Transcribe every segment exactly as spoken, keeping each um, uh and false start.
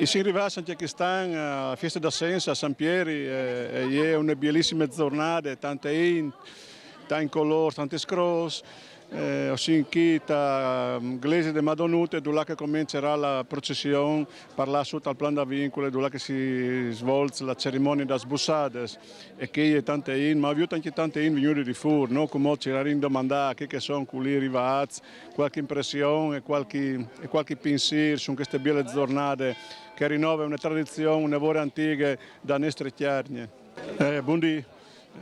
Sin rivâts ancje chest an a fieste da Sense a San Pieri, e, e je une bielissime zornade, tante int, tant colôr, tantis crôs. E o sin chi ta, mm, glesie de Madonute, dulà che comencerà la procession par lâ sù tal Plan da Vincule, dulà che si svolç la cerimonie das bussades. E chi e je tante int, ma o ai viodût ancje tante int vignude di fûr, no? Cumò o cirarìn di domandâ a chei che a son culì rivâts cualchi impression e cualchi, e cualchi pinsîr su cheste biele zornade che e rinove une tradizion, une vore antighe da nestre Cjargne. Eh, bundì.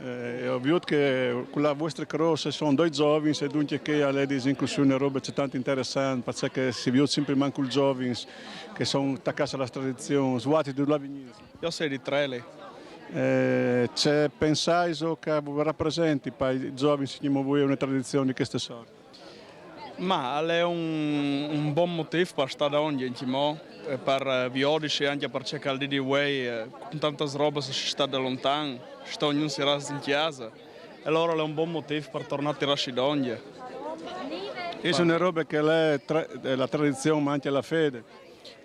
Eh, o ai viodût che cu la vuestre crôs a son doi zovins e duncje chê al è, disìn cussì, une robe ce tant interessant, parcè che si viôt simpri mancul zovins che a son tacâts a la tradizion. Vuatris di dulà vignîs? Jo o soi di Treli. Eh, ce pensaiso che al rapresenti pai zovins cemût vuê une tradizion di cheste sorte? Ma al è un, un bon motîf par stâ dongje, ancjemò, e par, eh, viodisi, ancje parcè che al dì di vuê, eh, cun tantas robas si sta da lontan, sta ognun sierâts in cjase, e alore al è un bon motîf par tornâ a tirâsi dongje. Cheste e je une robe che al è tra-, eh, la tradizion, ma ancje la fede.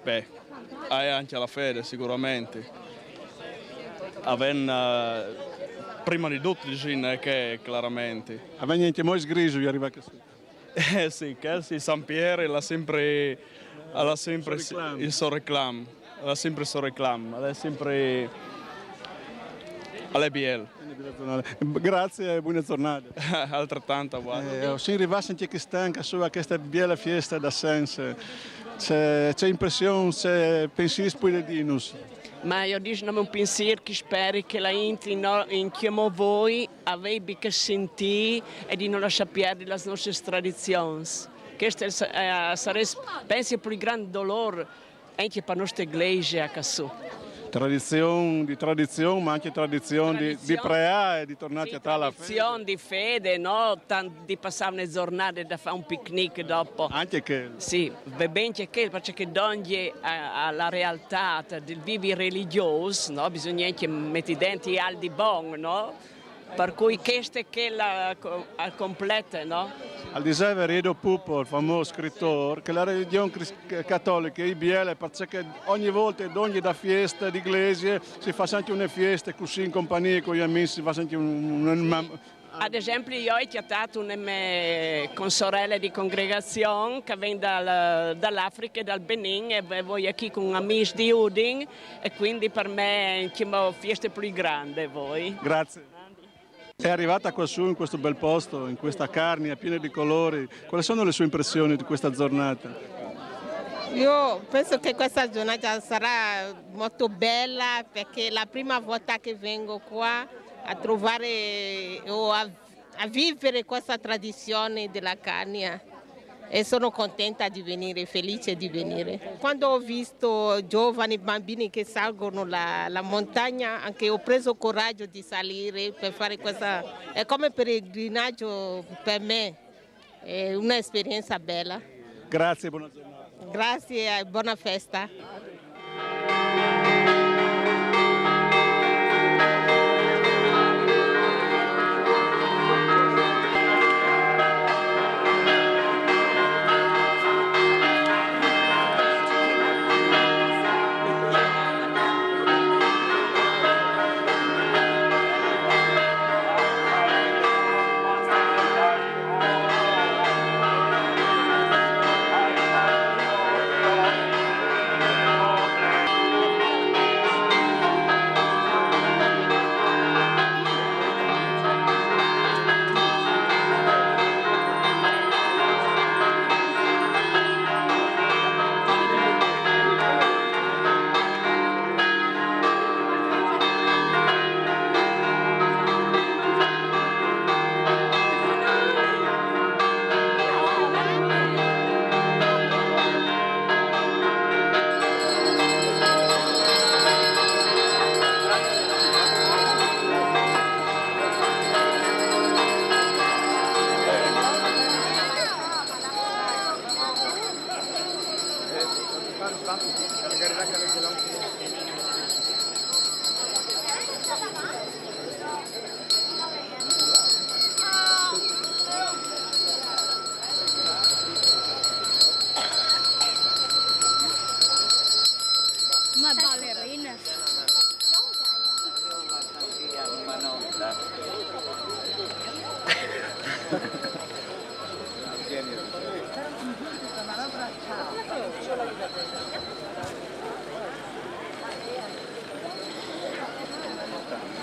Beh, e je ancje la fede, sigurementri. A ven, eh, prime di dut, disìn, eh, chê, clarementri. A ven ancjemò sgrisui a rivâ cussì. Eh sì, chel sì, San Pieri al à simpri, al à simpri il so reclam, al à simpri il so reclam, al è simpri, al è biel. Graciis e buine zornade. Altretant, vualtris. Eh, o sin rivâts ancje chest an ca sù a cheste biele fieste da Sense. Ce, ce impression, ce pensîrs puedês dînus? Ma jo o dîs nome un pinsîr che o speri che la int, no, ancjemò vuê, a vedi che sintî e di no lassâ pierdi las nestris tradizions. Chest al sa-, eh, al sarès, o pensi, il plui grant dolôr ancje par nestre glesie ca sù. Tradizion di tradizion, ma ancje tradizion di, di preâ e di tornâ a cjatâ la fede. Tradizion di fede, no? Tant di passâ une zornade, di fâ un picnic dopo. Ancje chel. Sì, va ben ancje chel, parcè che dongje a, a la realtât dal vivi religjôs, no? Bisugne ancje meti dentri alc di bon, no? Par cui cheste che la co-, al complete, no? Al diseve Riedo Pupo, il famôs scritôr, che la religjon cris-, catoliche e je biele, parcè che ogni volte, dongje da fieste di glesie, si fâs ancje une fieste cussì in compagnie cui amîs, si fâs ancje un, un, un... Ad esempli, jo o ai cjatât une mê consorele di congregazion che e ven dal, da la Afriche, dal Benin, e, e vuê e je chi cun amîs di Udin, e cuindi par me e je ancjemò fieste plui grande, vuê. Graciis. È arrivata qua su in questo bel posto, in questa Carnia piena di colori. Quali sono le sue impressioni di questa giornata? Io penso che questa giornata sarà molto bella perché è la prima volta che vengo qua a trovare o a, a vivere questa tradizione della Carnia. E sono contenta di venire, felice di venire. Quando ho visto giovani bambini che salgono la, la montagna, anche ho preso coraggio di salire per fare questa, è come pellegrinaggio per me, è un'esperienza bella. Grazie, buona giornata. Grazie e buona festa.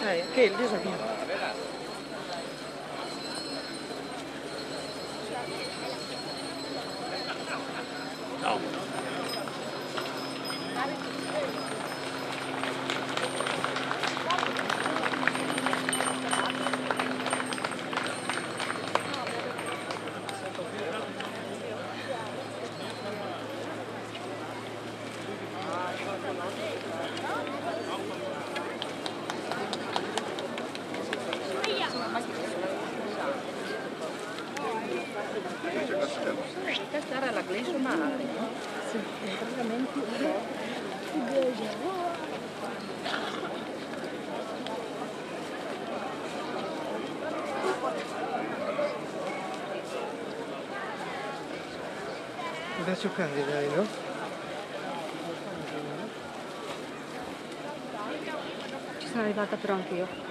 Che il disabile. Questa era la Gleische Mare, no? Sì, praticamente. Adesso candidai, no? Ci sono arrivata però anch'io.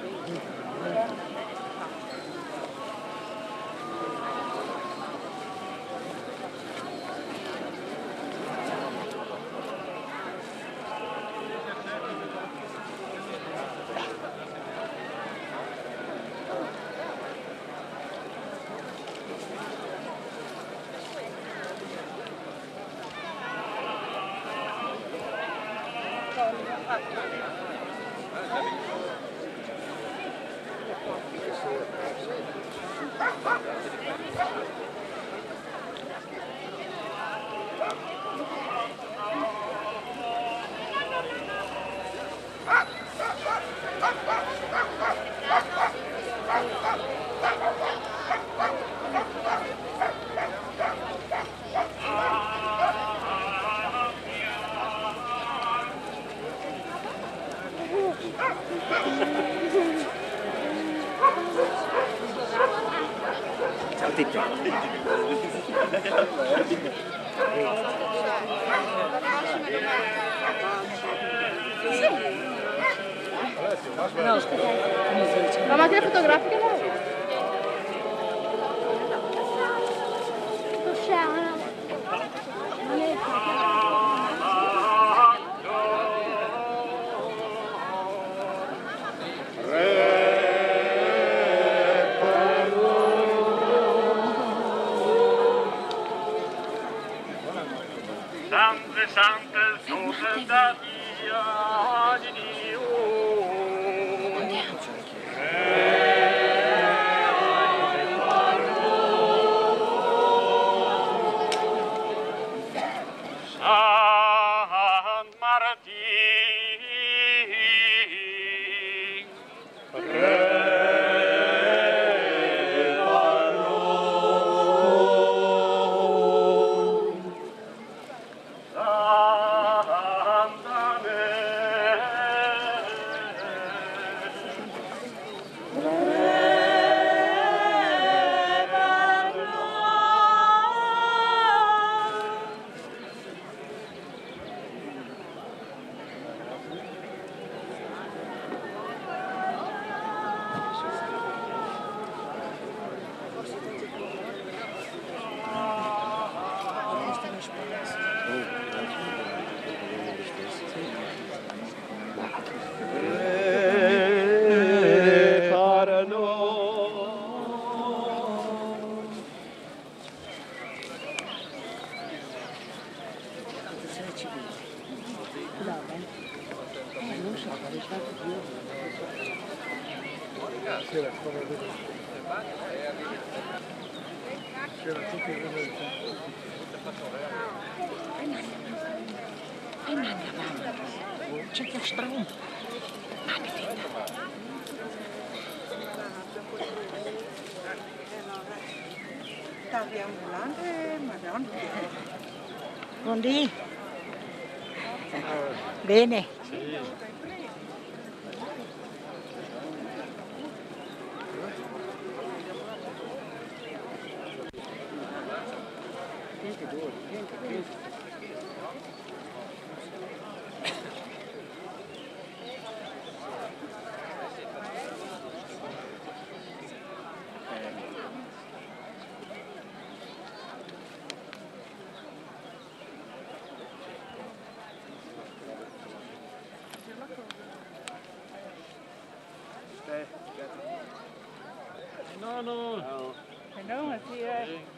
Ciao Tito. La macchina fotografica là. Sante, sante, sante, da Dio, di Dio. San Martin. C'era come vedete. C'era tutto il resto. E manda, mamma. C'è che stronzo. Maledetta. Sta via ambulante, madonna. Buondì. Bene. No, no. Hello, sì, eh.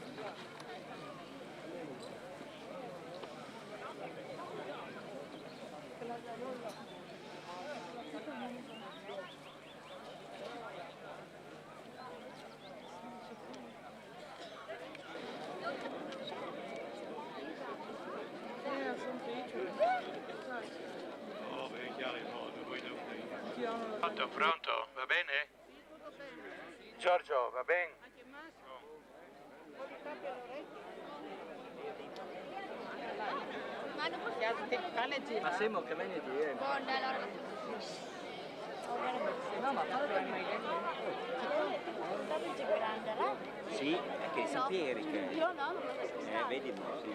Pronto, pronto, va bene? Giorgio, va bene? Ma siamo che me ne dire? No, ma parla. Sì, che sapere che... Eh, vedi, sì.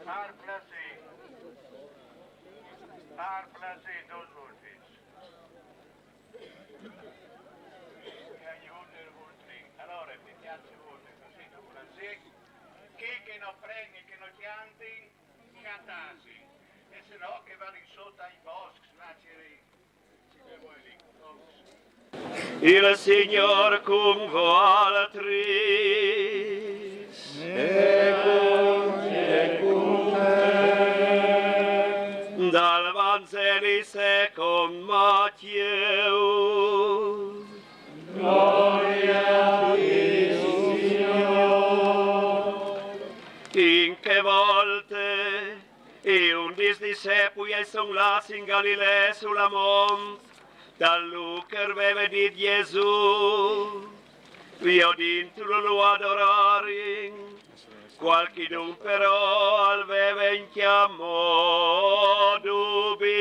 Par plaser. Par plaser, dôs voltis. E a gnûf un trin. Alora, metìatsi vôs, così, dopo la zec. Chi che no pren e che no cjantin, cjatàsi. E se no che vadin sot ai boscs, là ci... Il Signôr cun voaltris. E cun, e cun te. Dal Vanzeli secont Matieu. Glòria a ti, Signôr. In chê volte, e un dîs discepui a son lâts in Galilea su la mont, dal lûc che al veve dit Jesù. Viodintlu lu adorarin, cualchidun però al veve incjamò dubis.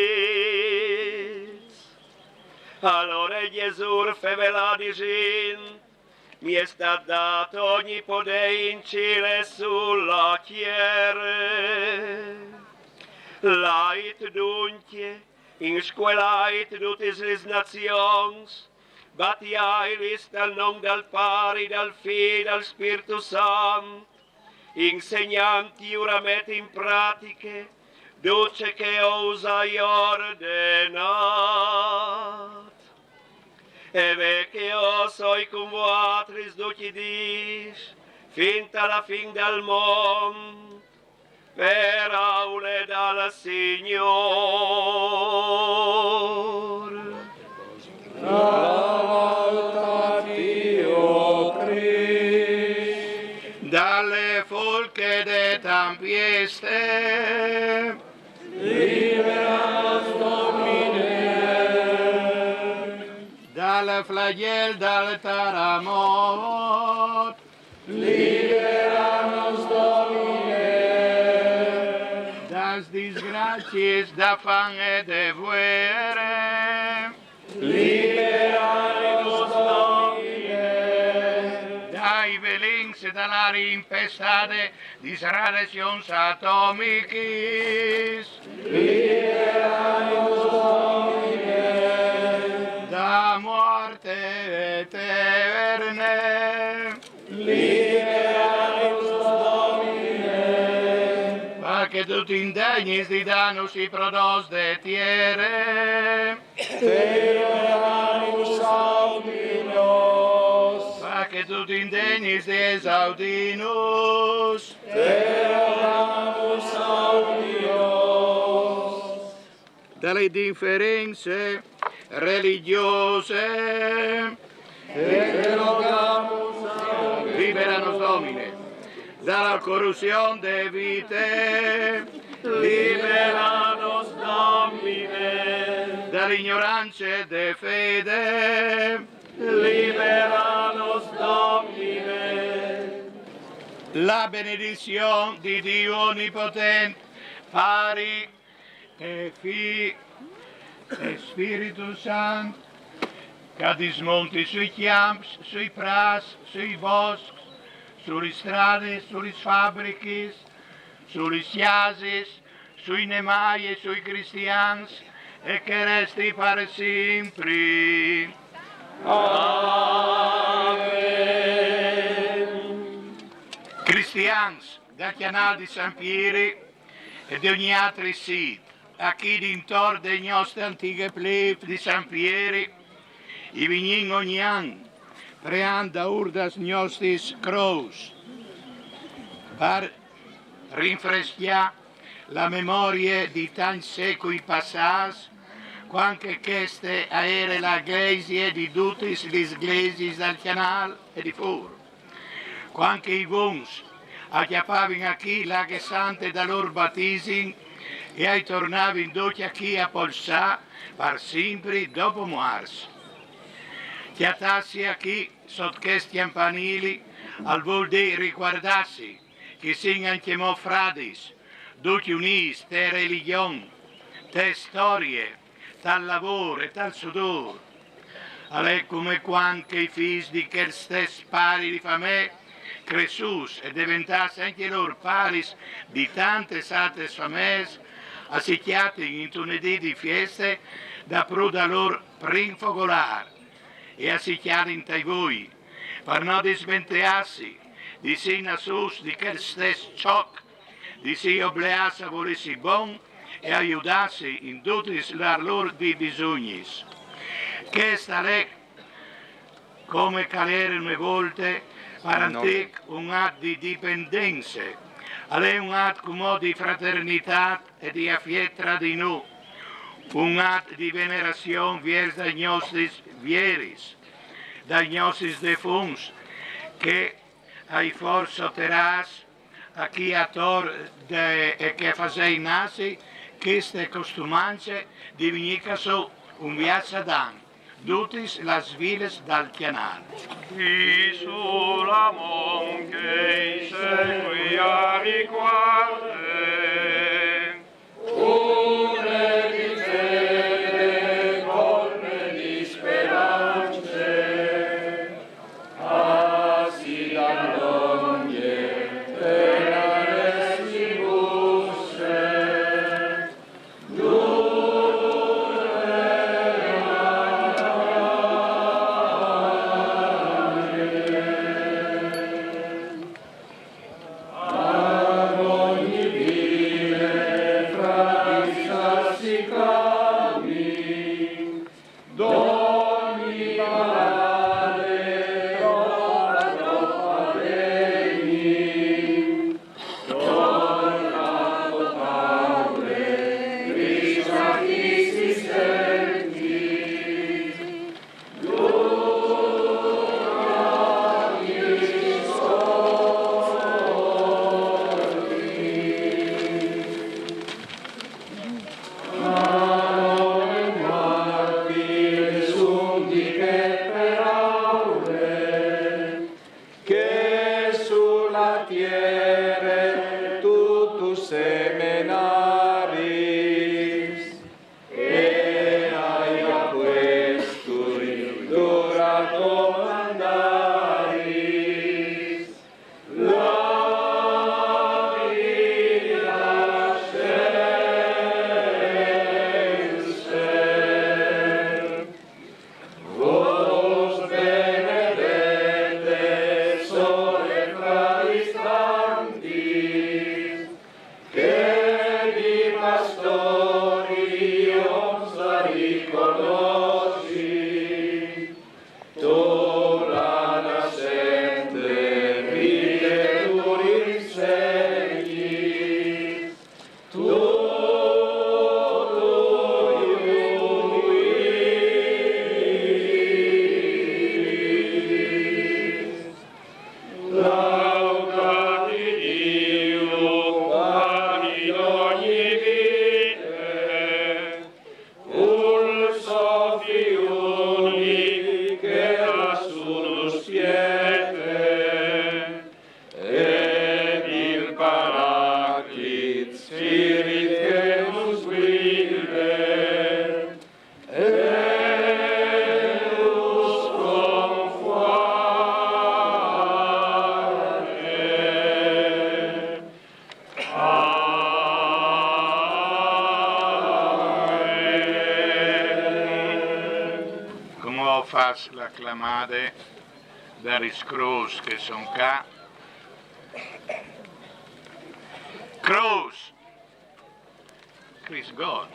Alore Jesù al feve lâ disint: Mi è stât dât ogni podê in cîl e su la tiere. Lait duncje, inscuelait dutis lis nazions, batiaitlis tal non dal Pari, dal Fi, dal Spirtu Sant, insegnantjur a meti in pratiche dut ce che jo us ai ordenât. E ve che jo o soi cun voaltris ducj i dîs, fin ta la fin dal mont. Peraule dal Signôr. Glòria a ti, o Crist. Dae folche de tampieste, liberanos, Domine. Dal flagjel dal taramot, liberanos, Domine. Das disgraciis, da fam e de vuere, liberanos, Domine. Dai velins e da l'aria impestade, dis radiazions atomichis, liberanos, Domine. Da muarte eterne, liberanos, Domine. Parcè che tu ti indegnis di dânus i prodots de tiere, te oramus audi nos. Parcè che tu ti indegnis di esaudînus, te oramus audi nos. Dae diferencis religjoses, e te rogamus, liberanos, Domine. Dae corrussion de vite, liberanos, Domine. Dae ignorance de fede, liberanos, Domine. La benedizion di Diu onipotent, Pari, E Fi e Spiritu Sant, che dismonti sui cjamps, sui prâts, sui boscs, su lis stradis, su lis fabrichis, su lis cjasis, sui nemâi e sui cristians, e che resti par simpri. Amen. Cristians dal Cjanâl di San Pieri e di ogni altri sît, achì dintor de gnoste antighe plêf di San Pieri, i vignìn ogni an preant daûr das gnostis crôs, par rinfrescjâ la memorie di tancj secui passâts, cuant che cheste a ere la glesie di dutis lis glesiis dal Cjanâl e di fûr. Cuant che i vons a cjapavin achì la aghe sante dal lôr batisim e a i tornavin ducj achì a polsâ par simpri dopo muarts. Cjatâsi achì sot chest cjampanili al vûl dî ricuardâsi che i sin ancjemò fradis, ducj unîts te religjon, te storie, tal lavôr e tal sudôr. Al è come cuant che i fîs di chel stes pari di famee, cressûts e deventâts ancje lôr paris di tantis altris fameis, a si cjatin intun dì di fieste daprût dal lôr prin fogolâr e a si cjalin tai voi, par no dismenteâsi di sei nassûts di chel stes çoc, di sei obleâts a volêsi bon e a judâsi in dutis lis lôr di bisugnis. Chest al è, come che al ere une volte, par antîc un at di dipendence, al è un at cumò di fraternitât e di afiet tra di nô, un at di venerazion viers dai gnostis vieris, dai gnostis defunts, che a i fôr soterâts achì ator de, e che a fasei nassi cheste costumance di vignî ca sù un viaç ad an, dutis lis vilis dal Cjanâl. Chi su la mont che i secui a ricuarde, une di fede, colme di sperance, a si da longje per la resti busse. Ad ogni vile fragis si clami, d'ogni malade trova, trova beni, torna to paure, Cristo a chi si senti. Che su la tiere tu, tu semenaris, e aia puestui dura comandaris, la vita scelse. Vos benedete sole fra lis tantis, che di pastori oms a riconosci, tu la nassente vide tu l'insegnit, tu Laudati Diu, Pari d'ogni vite, cul so Fi unic che lassù nus spiete, ed il Paraclit, Spirit che nus guide. Fâs la clamade da lis crôs che a son ca. Crôs, Chris God.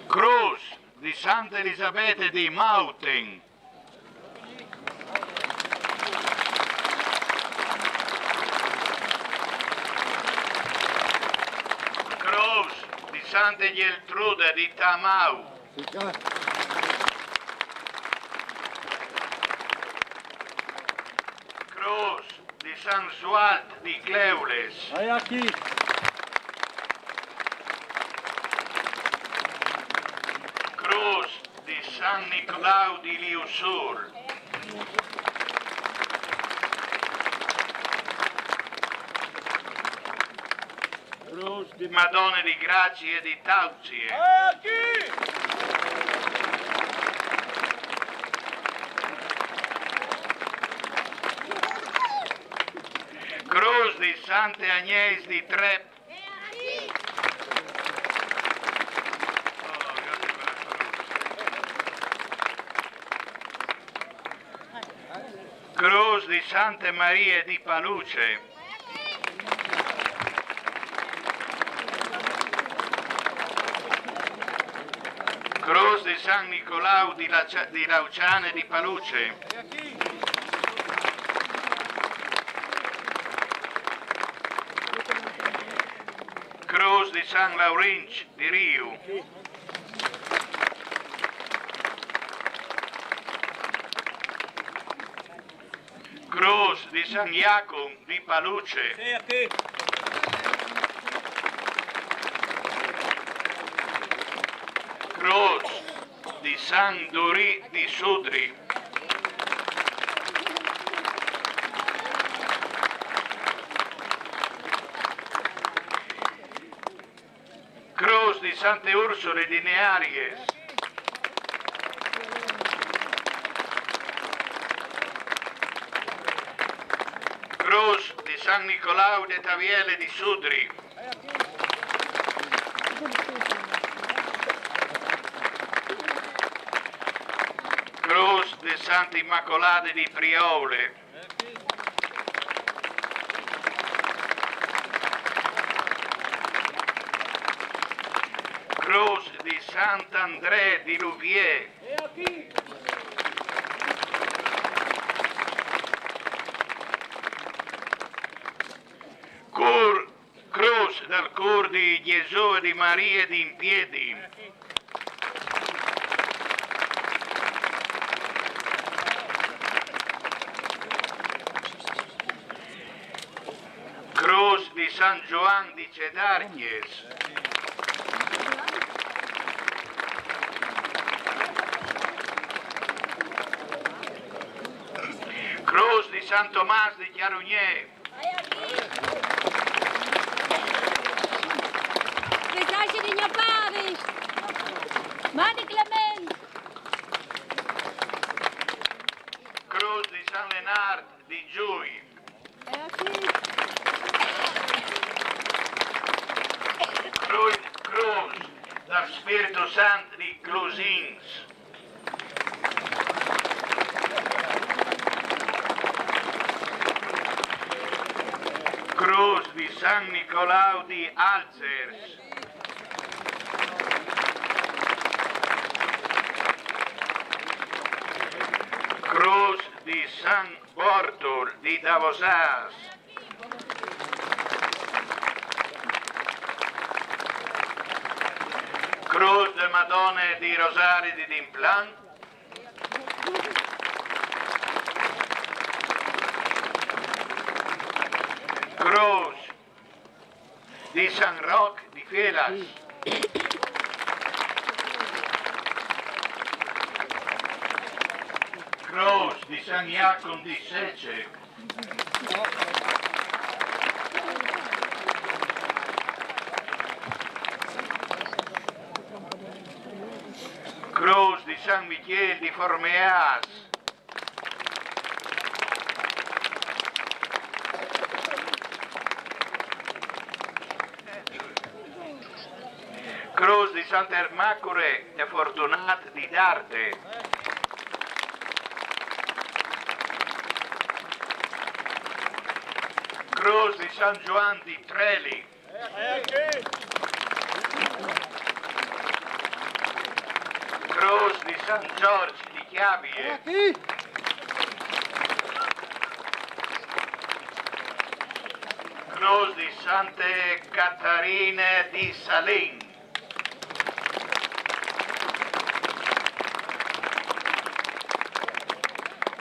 Crôs di Sante Elisabete di Mauten. Crôs di Sante Geltrude di Tamau. Crôs di San Sualt di Cleules. Ai, achì. Crôs di San Nicolau di Liussur. Crôs di Madone di Gracie di Tauzie. Crôs di Sante Agnês di Trep. Crôs di Sante Marie di Paluce. Crôs di San Nicolau di la Cia-, di Lauciane di Paluce. Crôs di San Laurinç di Riu. Crôs di San Jacum di Paluce. Crôs di San Durì di Sudri. Crôs di Sante Ursule di Nearies. Crôs di San Nicolau de Taviele di Sudri. Crôs di Sante Immacolade di Prioule. Crôs di Sant'André di Louviers. Cûr, crôs dal Cûr di Jesù e di Marie di Impiedi. Crôs di San Gioan di Cedarcjes. Crôs di San Tomàs di Cjarugnê. Che nasce di mio padre. Mani Clement. Crôs di San Lenart di Giui. Crôs, crôs dal Spirtu Sant di Clusins. Crôs di San Nicolau di Alzers. Crôs di San Bortul di Davosas. Crôs de Madone di Rosari di Dimplan. Crôs di San Roc di Fielas. Crôs di San Jacum di Sece. Crôs di San Michêl di Formeas. Crôs di Sant'Ermacure e Fortunat di Darte. Crôs di San Giovan di Treli. Crôs di San Giorgi di Cjavie. Crôs di Sante Catarine di Salin.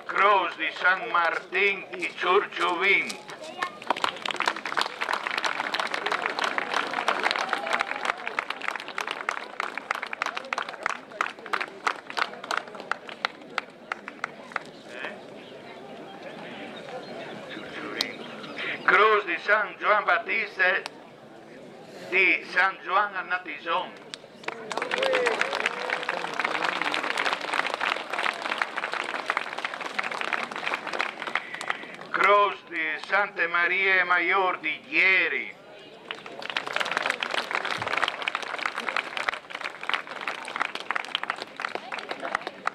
Crôs di San Martin di Çurçuvint. Crôs di San Giovan Batiste di San Giovan a Natison. Crôs di Sante Marie Maiôr di Gjieri.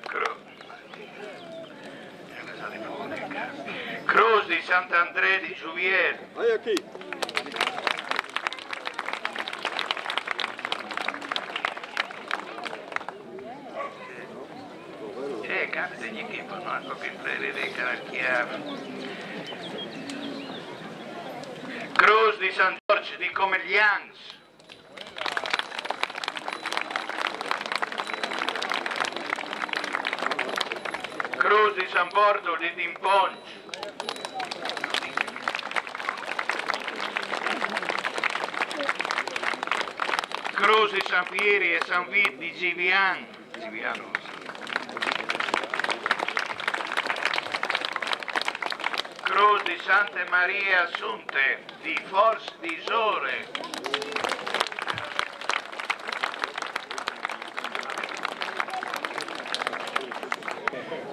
Crôs. Crôs di Sant'André di Juvier. Vai aquí. Eh, capita ogni tempo, no? Proprio in prevede che la chiave. Crôs di San Giorgi di Comeglians. Crôs di San Bortoli di Imponç. Crôs di San Pieri e San Vît di Givian. Giviano. Crôs di Sante Marie Assunte di Fors di Sore.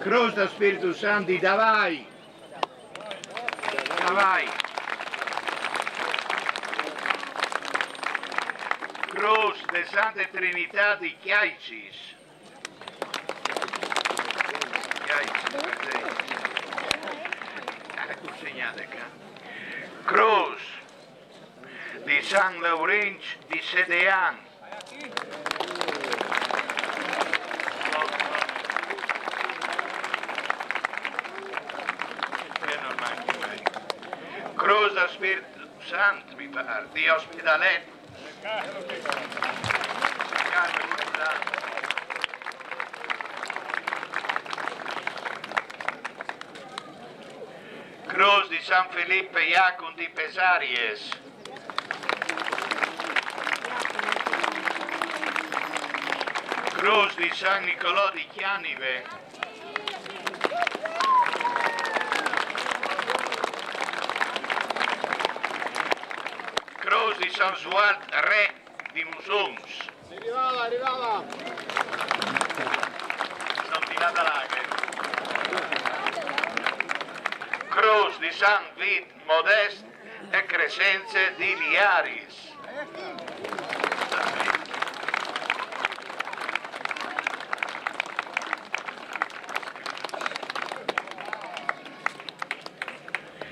Crôs dal Spiritu Sant di Davai. Davai. Crôs de Sante Trinitât di Cjaicis. Cjaicis, presente. Ecco, segnate qua. Crôs di San Laurenç di Sedean. Crôs dal Spiritu Sant, mi par, di Ospitalet. Crôs di San Felipe Jacum di Pesaries. Crôs di San Nicolò di Cjanive. Crôs di San Suart Re di Musons. Arrivava, arrivava. Son tirât a lagrimis. Crôs di San Vît Modest e Cresence di Liaris.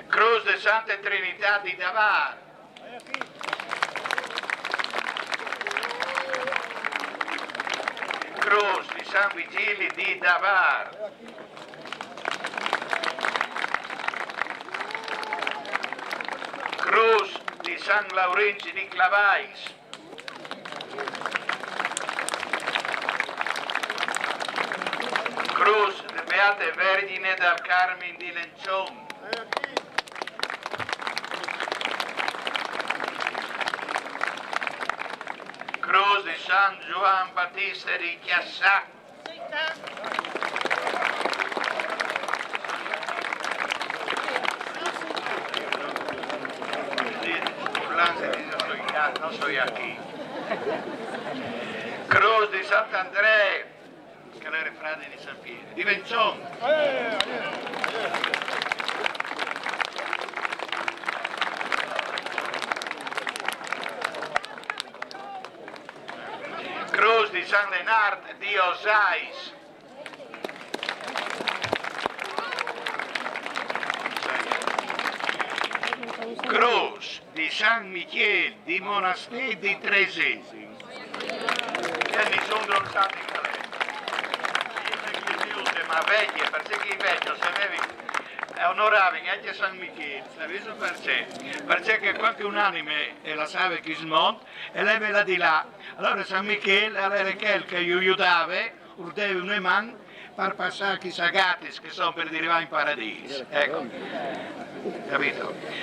Crôs de Sante Trinitât di Davâr. Crôs di San Vigili di Davâr. Crôs di San Laurenç di Clavais. Crôs de Beate Vergjine dal Carmin di Lençon. Crôs di San Giovan Batiste di Cjassà. Furlan se dîs soi ca, no soi achì. Crôs di Sant'Andree, che al jere fradi di San Pieri, di Vençon. Crôs di San Lenart di Osais. Crôs di San Michêl di Monastîr di Tresin. E nissun no lu sa di chi al è. Ise ma vecje, parcè che i vecjos a vevin, a onoravin ancje San Michêl, savêso parcè? Parcè che cuant che une anime e lassave chest mont, e leve là di là. Alore San Michêl al jere chel che ju judave, ur deve une man par passâ chei agatis che a son par rivâ in paradîs. Eco. Capît?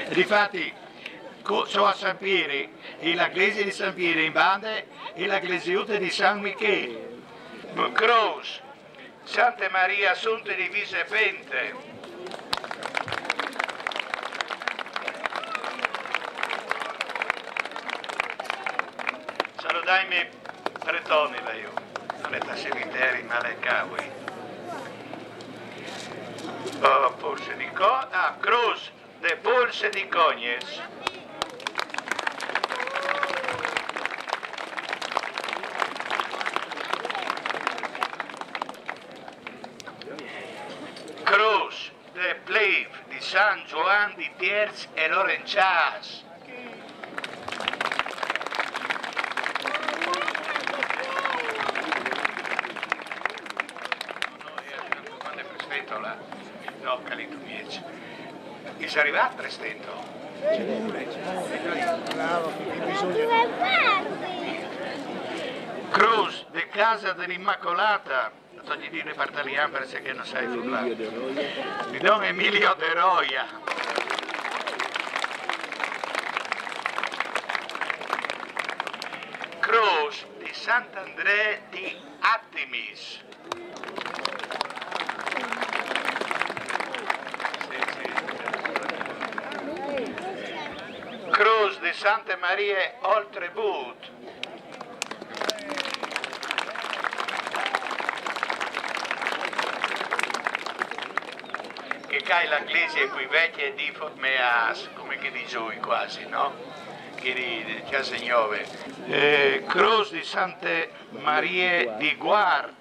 E difati, co-, sot a San Pieri, e la glesie di San Pieri in bande, e la glesiute di San Michêl. Crôs, Sante Marie Assunte di Visepente. Saludaimi Pretoni, là jù. Nol è tal cimiteri, ma al è ca, vuê. Oh, forsit di co-, ah, Crôs de Polse di Cognes. Crôs de Plêf di San Zuan di Tierç e Lorençâs. Quande Prestento là? No, Calito Mieç. Ise rivât Prestento? Crôs de Case de l'Immacolata. Togni dî par talian parcè che no sai furlan. Di Don Emilio de Roja. Crôs di Sant'Andree di Attimis. Crôs di Sante Marie Oltrebût. Che ca e je la glesie plui vecje di Formeâs, come che di zûi cuasi, no? Che di, di Cjase Gnove. Eh, Crôs di Sante Marie di Guart.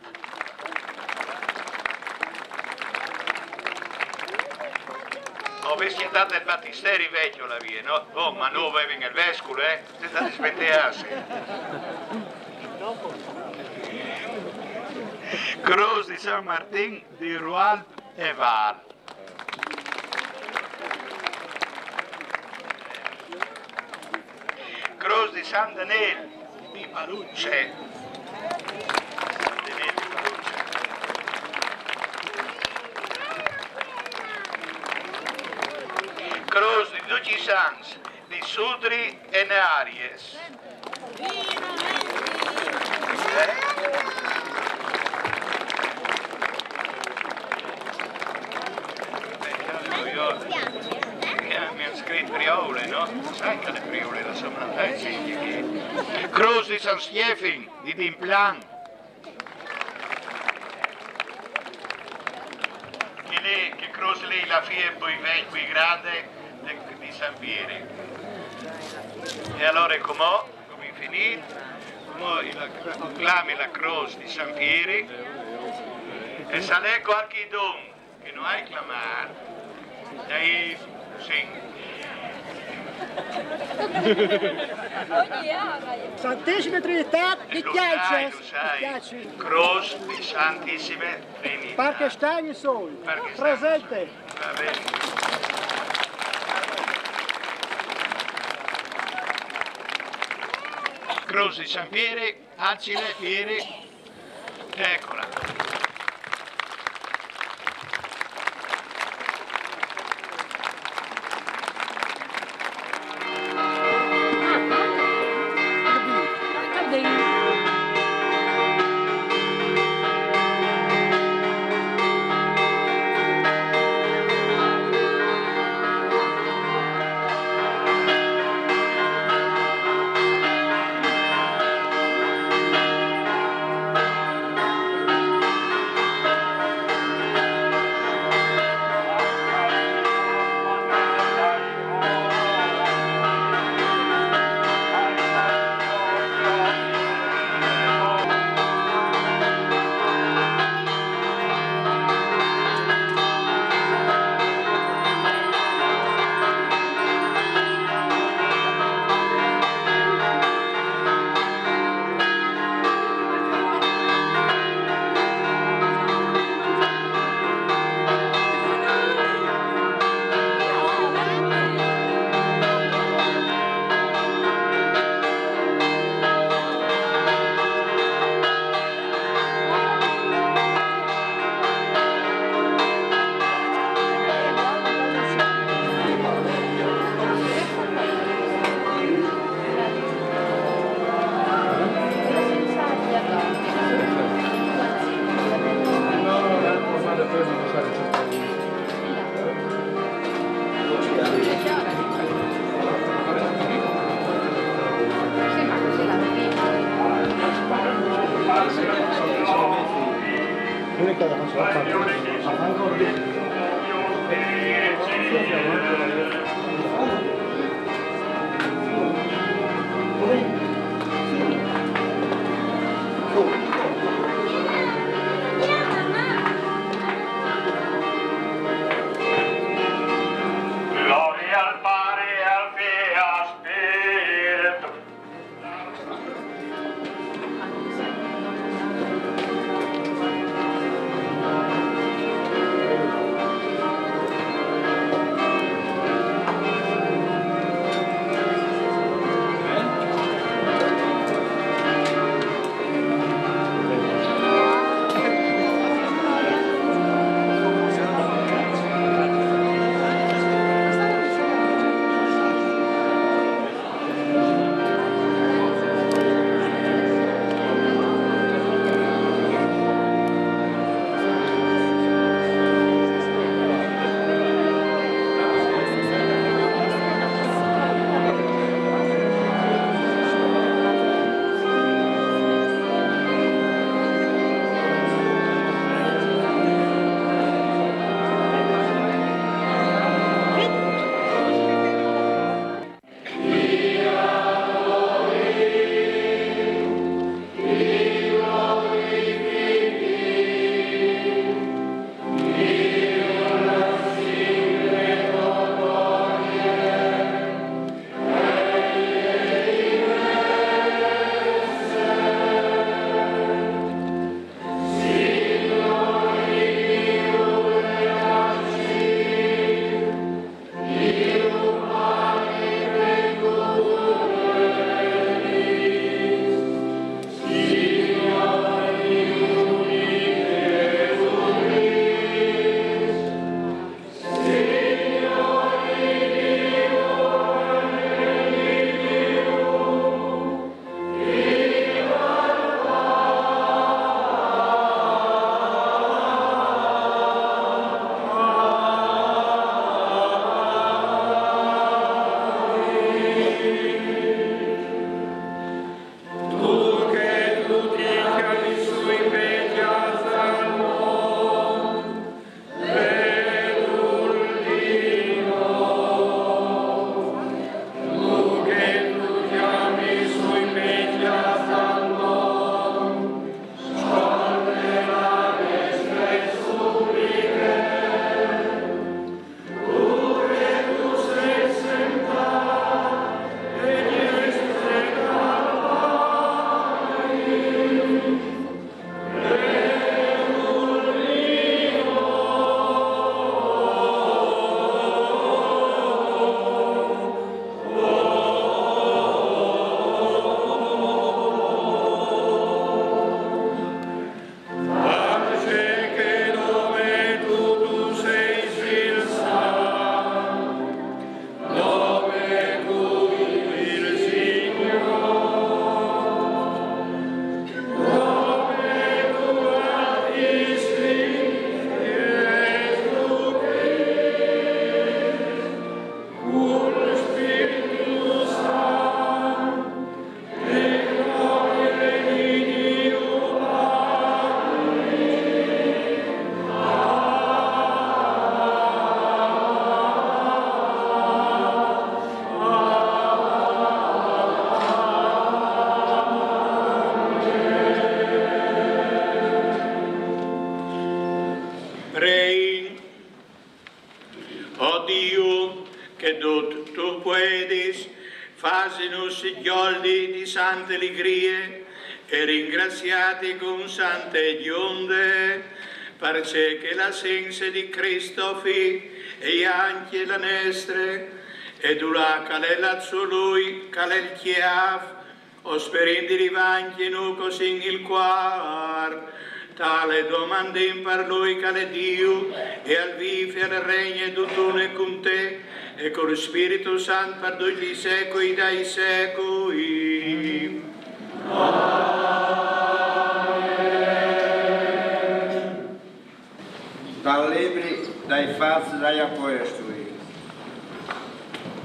O vês cjatât il batisteri vecjo là vie, no? Oh, ma no vevin il vescul, eh? Sês stâts sventeâts. Crôs di San Martin di Rualp e Vâl. Crôs di San Denêl di Paluce. San Denêl di Paluce. Crôs di ducj i sants di Sudri e Nearies. Mi àn scrit Priôle, no? Sai che al è Priôle, la so, eh, sì, sì, sì. Crôs di San Stiefin, di Dimplan. Chê li, chê crôs li, la fie plui vec-, plui grande di, di San Pieri. E alore cumò, cumò finît, cumò la, proclami la crôs di San Pieri, e se al è cualchidun che no ai clamât, dai, sì. Santissime Trinità di Cjaices. Crôs di Santissime Trinità. Par chest an sôl. Par chest an. Presente. Va ben. Crôs di San Pieri, Acile, Pieri. Ecola. Gloria al Pare, al Figlio, al Spirito. Prei. O Diu, che dut tu puedis, fasi-nus fioi di sante ligrie e ringraziati cun sante gjonde, parcè che la sense di Cristo Fi e ancje la nestre, e dulà che al è lât sù lui, che al è il cjâf, o sperìn di rivâ ancje nô così in il cuâr. Tal domandìn par lui che al è Diu, e al vîf e al regne dutun cun te, e cul Spirtu Sant par ducj i secui dai secui. Dal libri dai Fats dai Apostui.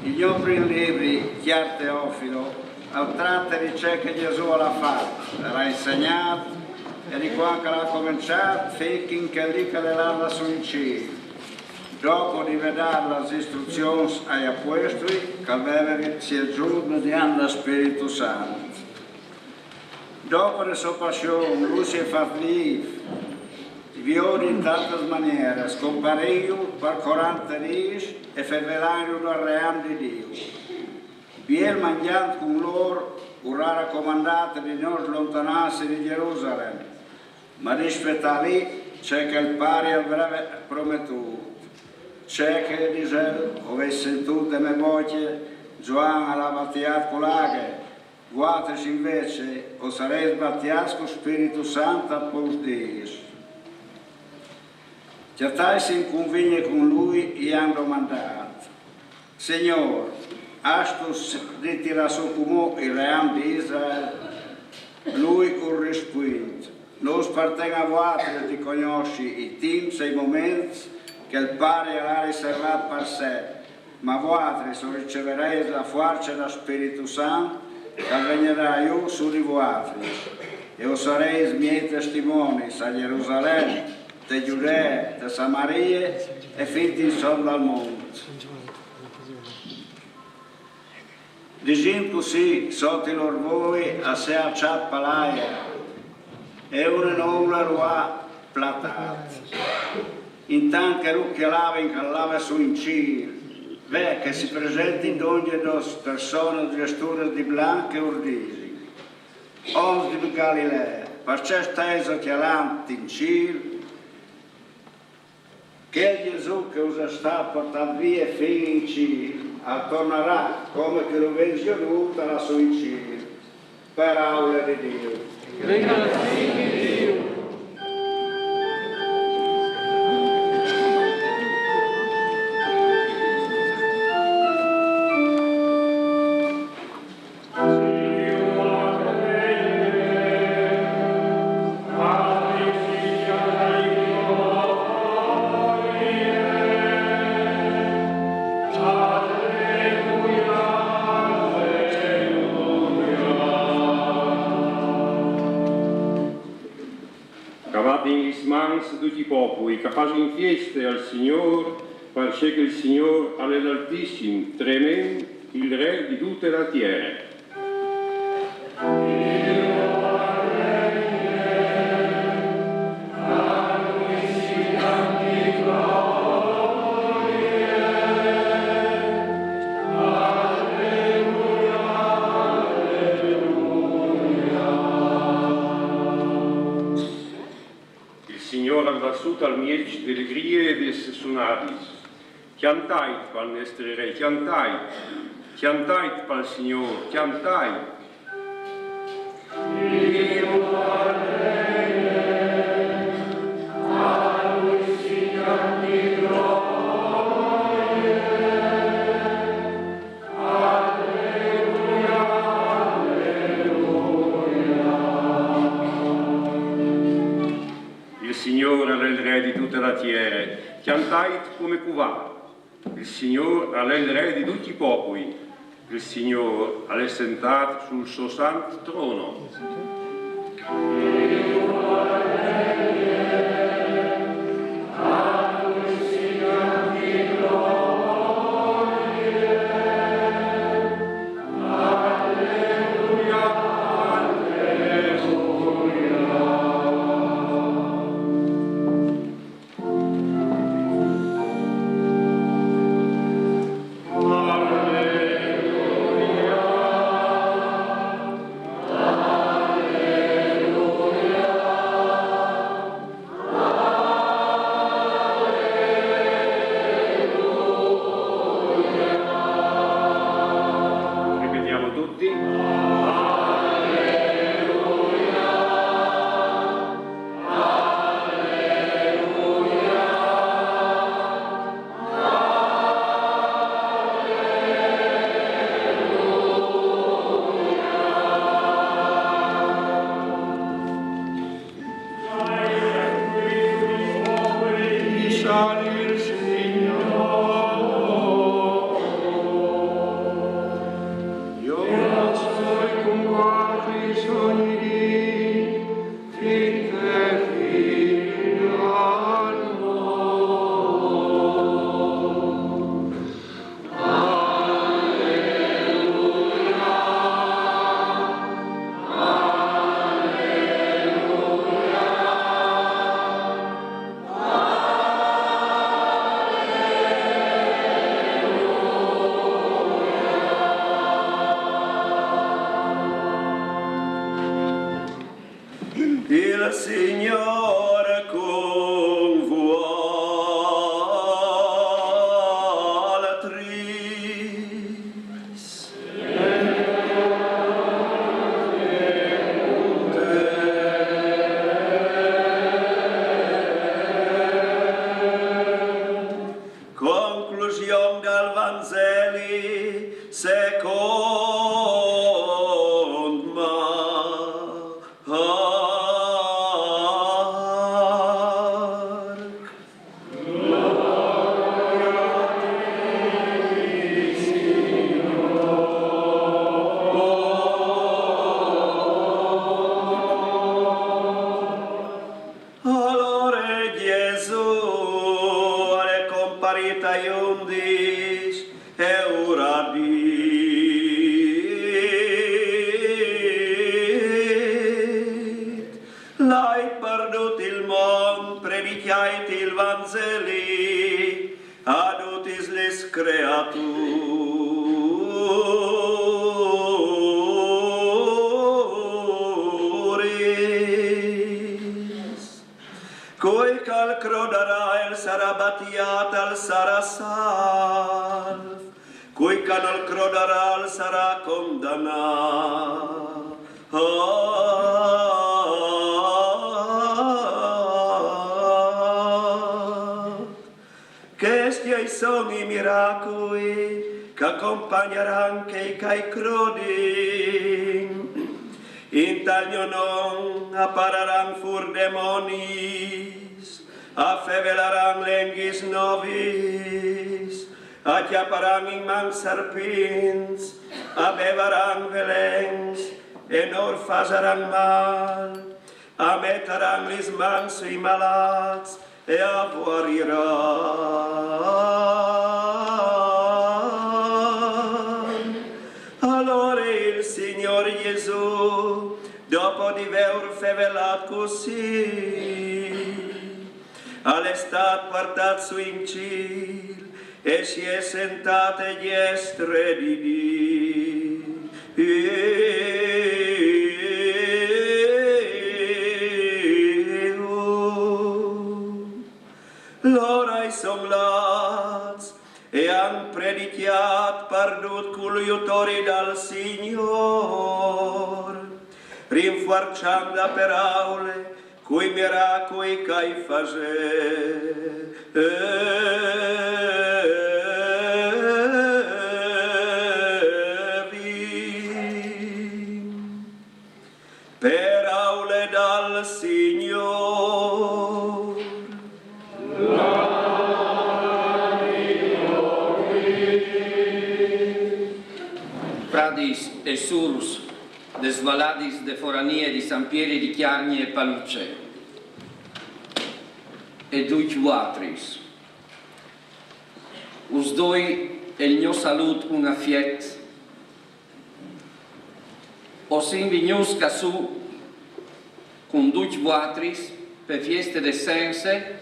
Il gno prin libri, cjâr Teofilo, al trate di ce che Gjesù al à fat, al à insegnât, E di quand che al à començât fin chel dì che al è lât sù in cîl, dopo di vê dât lis istruzions ai apuestui, che al veve sielzût mediant dal Spiritu Sant. Dopo de sô passion, lui si è fat vîf, viodi in tantis manieris, comparintju par corante dîs e fevelantju dal ream di Diu. Biel mangjant cun lôr, ur à racomandât di no slontanâsi di Gjerusalem, ma di spietâ li ce che il Pari al veve prometût. Ce che, disè, o vês sintût de mê bocje, Zuan al à batiât cu la aghe, vualtris invezit o sarês batiâts cul Spiritu Sant a pôcs dîs. Cjatâtsi in cunvigne cun lui, i àn domandât: Signôr, âstu s-, di tirâ sù cumò il ream di Israel? Lui ur rispuint: No us parten a vualtris di cognossi i timps e i moments che il Pari al à riservâts par se, ma vualtris o riceverês la fuarce dal Spiritu Sant che al vegnarà jù su di vualtris, e o sarês miei testimonis a Gjerusalem, te Gjudee, te Samarie e fin insom dal mont. Disint cussì, sot i lôr voi al s'è alçât palaire, e une nôule lu à platât. Intant che lu cjalave, che al lave sù in cîl, ve che si presentint dongje dôs personis viestudis di blanc e ur disin: Oms di Galilee, parcè staiso cjalant in cîl? Chel Gjesù che us è stât puartât vie fin in cîl, al tornarà come che lu vês viodût lâ sù in cîl. Peraule di Diu. Cjavait in lis mans ducj i popui, che a fasin fieste al Signôr, parcè che il Signôr al è l'Altissim, tremint il Re di dute la tiere. Il Signôr al va sù tal mieç des gries e des sunadis. Cjantait pal nestri Re, cjantait, cjantait pal Signôr, cjantait. Il Signôr al è il Re di dute la tiere, cjantait come che al va. Il Signôr al è il Re di ducj i popui. Il Signôr al è sentât sul so sant trono. Il Signor cun vualtris. Conclusion dal Vanzeli second Marc. Alore Jesù al è comparît ai undis e ur à dit: Lait par dut il mont, predicjait il Vanzeli a dutis lis creaturis. Cui che al crodarà e al sarà batjât al sarà salv, cui che nol crodarà al sarà condanât. Chescj a son i miracui che a compagnaran chei che a crodin. Intal gno non a pararan fûr demonis, a fevelaran lenghis novis, a cjaparan in man serpints, a bevaran velens e no ur fasaran mâl, a metaran lis mans sui malâts e a vuariran. Alore il Signôr Jesù, dopo di vêur fevelât cussì, al è stât puartât sù in cîl e si è sentât a diestre di Diu. Lôr a son lâts e a àn predicjât par dut cul jutori dal Signôr, rinfuarçant la peraule cui miracui che a fasevin. Peraule dal Signôr. Fradis e sûrs des valadis de foranie di San Pieri di Cjargne e Paluce, e ducj vualtris. Us doi il gno salût cun afiet. O sin vignûts ca sù cun ducj vualtris pe fieste de Sense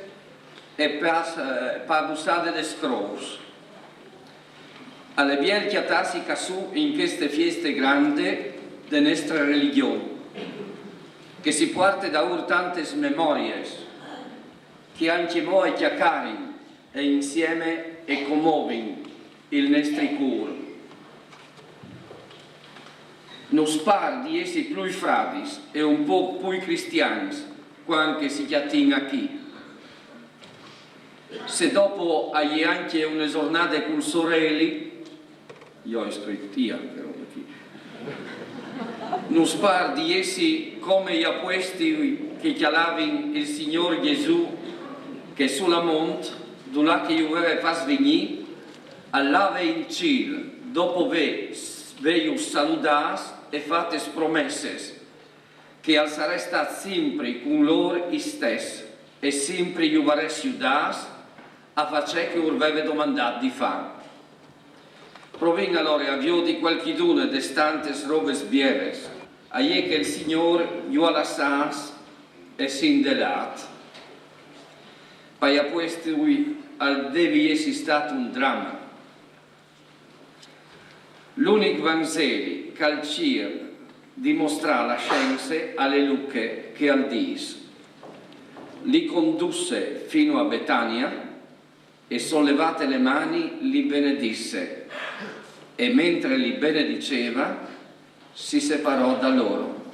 e pa, eh, pa bussade des crôs. Al è biel cjatâsi ca sù in cheste fieste grande de nestre religjon, che si puarte daûr tantes memoriis, che ancjemò e cjacarin e insieme e comovin il nestri cûr. Nus pâr di jessi plui fradis e un pôc plui cristians cuant che si cjatìn achì. Se dopo a je ancje une zornade cul soreli, jo o ai scrit ia, però, achì. Nus pâr di jessi come i apuestui che cjalavin il Signôr Jesù, che su la mont, dulà che ju veve fats vignî, al lave in cîl, dopo vê, vêju saludâts e fates promesses, che al sarè stât simpri cun lôr istès e simpri ju varès judâts a fâ ce che ur veve domandât di fâ. Provìn alore a viodi cualchidune des tantes robes bieles, a je che il Signôr ju à lassâts e si 'nd è lât. Pai apuestui al devi jessi stât un drame. L'unic Vanzeli che al cîr Dimostrà la science a le luche che al dis. Li condusse fino a Betania e, sollevate le mani, li benedisse, e mentre li benediceva si separò da loro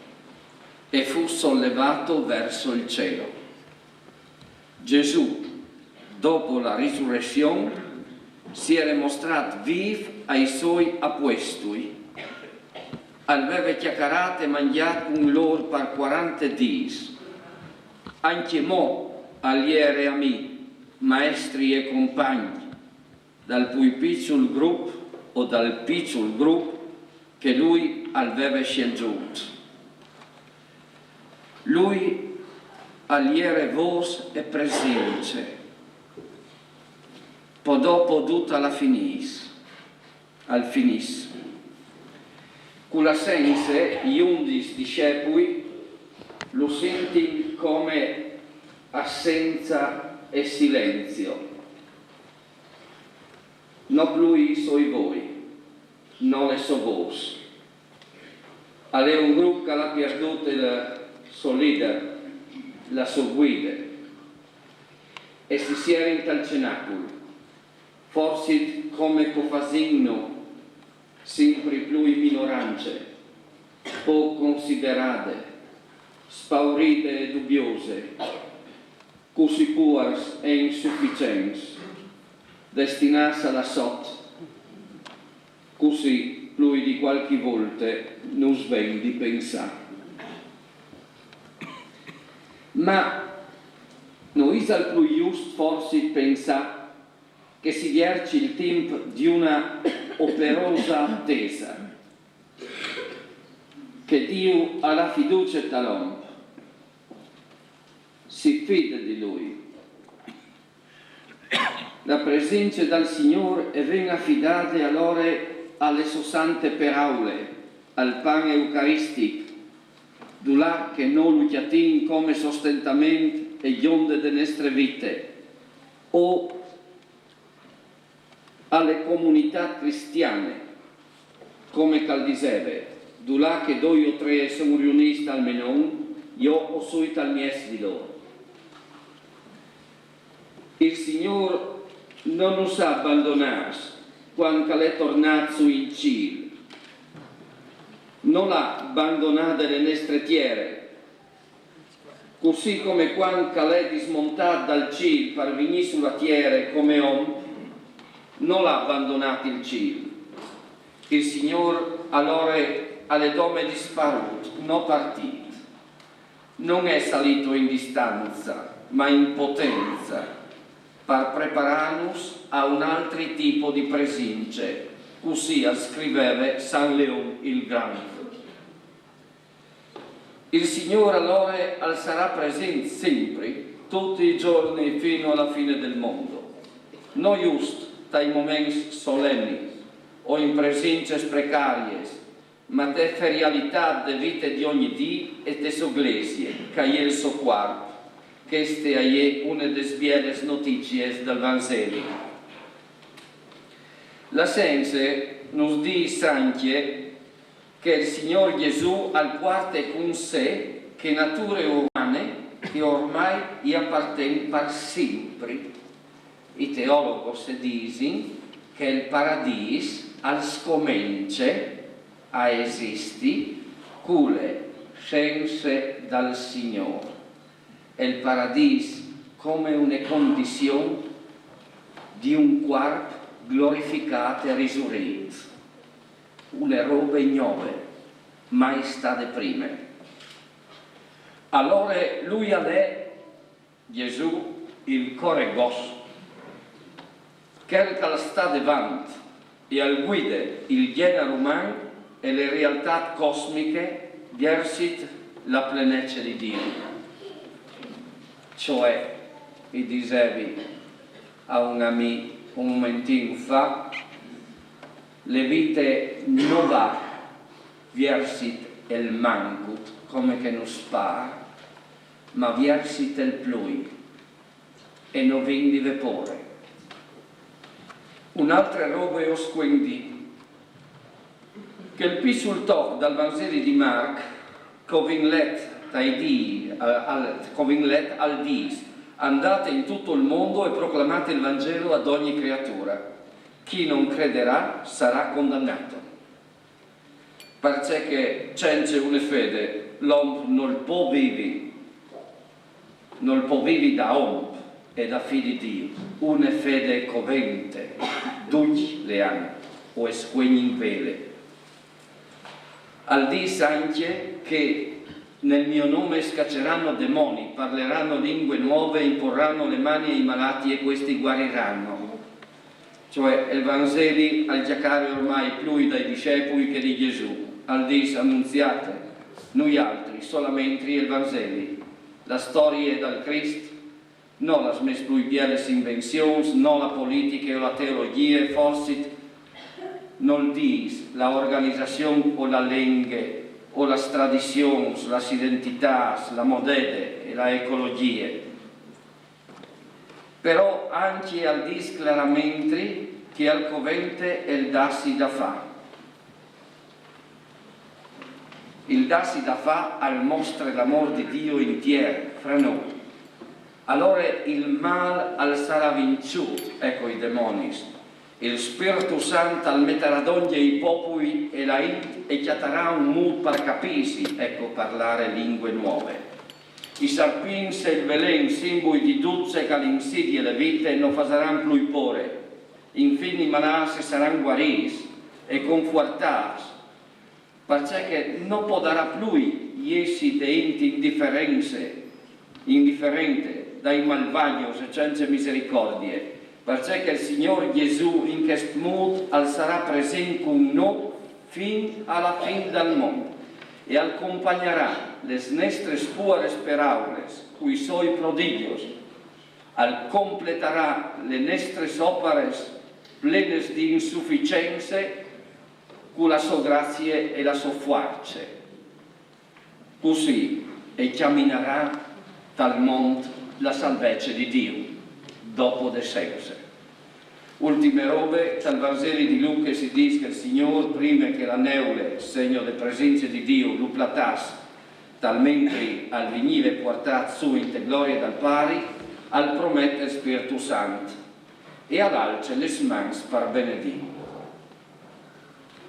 e fu sollevato verso il cielo. Gesù, dopo la risurrezione, si era mostrato vivo ai suoi apostoli. Al aveva chiacchierato e mangiato con loro per quaranta dì. Anche mo al era amico, maestri e compagni, dal più piccolo gruppo o dal piccolo gruppo che lui al aveva scelto. Lui al era voce e presenza, po dopo tutta la finis, al finis. Con la senza, gli undici discepoli lo sentì come assenza e silenzio. No più i suoi voi, no le so voce. Al è un gruppo che l'ha perduto il suo leader, la sua guida, e si siera in tal cenacolo, forse come co fasino sempre più in minoranze, poco considerate, spaurite e dubbiose, così puars e insufficients, destinats a la sot, così plui di qualche volte nus ven di pensà. Ma no isal plui just forsi pensà che si vierci il timp di una operosa attesa, che Diu ha la fiducia tal om, si fida di lui. La presenza dal Signor e ven affidate allora alle so sante peraule, al pan eucaristic, dulà che no lu chiatin come sostentament e gionde de nestre vite, o alle comunità cristiane, come che al diseve, dulà che doi o tre son riunits al me non, jo o soi tal mies di lor. Il Signor no nus ha bandonats quand che al è tornat su in ciel. No l'ha bandonade le nestre tiere, così come quand che al è dismontat dal ciel par vignì su la tiere come om, no l'ha bandonat il ciel. Il Signor allora al è dome disparut, no partit. No è salito in distanza, ma in potenza, par preparanus a un altri tipo di presince, così al scriveve San Leon il Grant. Il Signor allora al sarà present sempre, tutti i giorni fino alla fine del mondo. No just tai moments solennis o in presinces precaries, ma te ferialità de vite di ogni dì e te so glesie, che a je il so cuarp. Cheste a je une des bieles noticies dal Vanzeli. La sense nus dis ancje che il Signor Gesù al puarte cun se che nature umane che ormai i aparten par simpri. I teologos disin che il paradis al scomence a esisti cu le sence dal Signor. E il paradis come une condizion di un cuarp glorificat e risurît, une robe gnove, mai stade prime. Allora lui al è, Gesù, il core gos, chel che al sta devant e al guide il gjenar uman e le realtât cosmiche viersit la plenece di Diu. Cioè, i disevi a un amì un momentin fa, le vite no va viersit il mancut, come che nus par, ma viersit il plui, e no vin di vê pôre. Une altre robe us cuendi. Chel piçul toc dal Vanzeli di Marc, che o vin let tai dîs, al, al, che o vin let al dîs: «Andate in tutto il mondo e proclamate il Vangelo ad ogni creatura. Chi non crederà sarà condannato.» Parcè che cence une fede l'om nol pò vivi, nol pò vivi da om e da fi di Diu. Une fede covente, ducj le àn, o e scuegnin vele. Al dîs ancje che nel mio nome scacceranno demoni, parleranno lingue nuove, imporranno le mani ai malati e questi guariranno. Cioè, il Vanzeli al cjacare ormai plui dai discepui che di Jesù. Al dîs: «Annunziate, nuialtri, solamentri il Vanzeli, la storie dal Crist, no las mês plui bieles invenzions, no la politiche o la teologjie, forsit nol dîs la organizazion o la lenghe, o las tradizions, las identitâts, la modede e la ecologjie.» Però ancje al dîs claramentri che al covente il dâsi da fâ. Il dâsi da fâ al mostre l'amôr di Diu in tiere, fra nô. Alore il mâl al sarà vinçût, eco i demonis. Il Spirtu Sant al metarà dongje i popui e la int e cjatarà un mût par capîsi, eco parlare lingue nuove. I sarpints e il velen, simbui di dut ce che al insidie le vite, no fasaran plui pôre. Infin i malâts a saran guarîts e confuartâts, parcè che no podarà plui jessi de int indiference, indiferente dai malvagjos e cence misericordie, parcè che il Signôr Jesù in chest mût al sarà presint cun nô fin a la fin dal mont e al compagnarà les nestres puares peraules cui soi prodigjos, al completarà le nestres opares plenes di insuficience cu la sô grazie e la sô fuarce. Cussì e cjaminarà tal mont la salvece di Diu, dopo de sense. Ultime robe, tal Vanzeli di Luche si dîs che il Signôr, prime che la neule, segno de presince di Diu, lu platàs, talmentri al vignive puartât sù inte glorie dal Pari, al promet il Spirtu Sant e al alce les mans par benedî.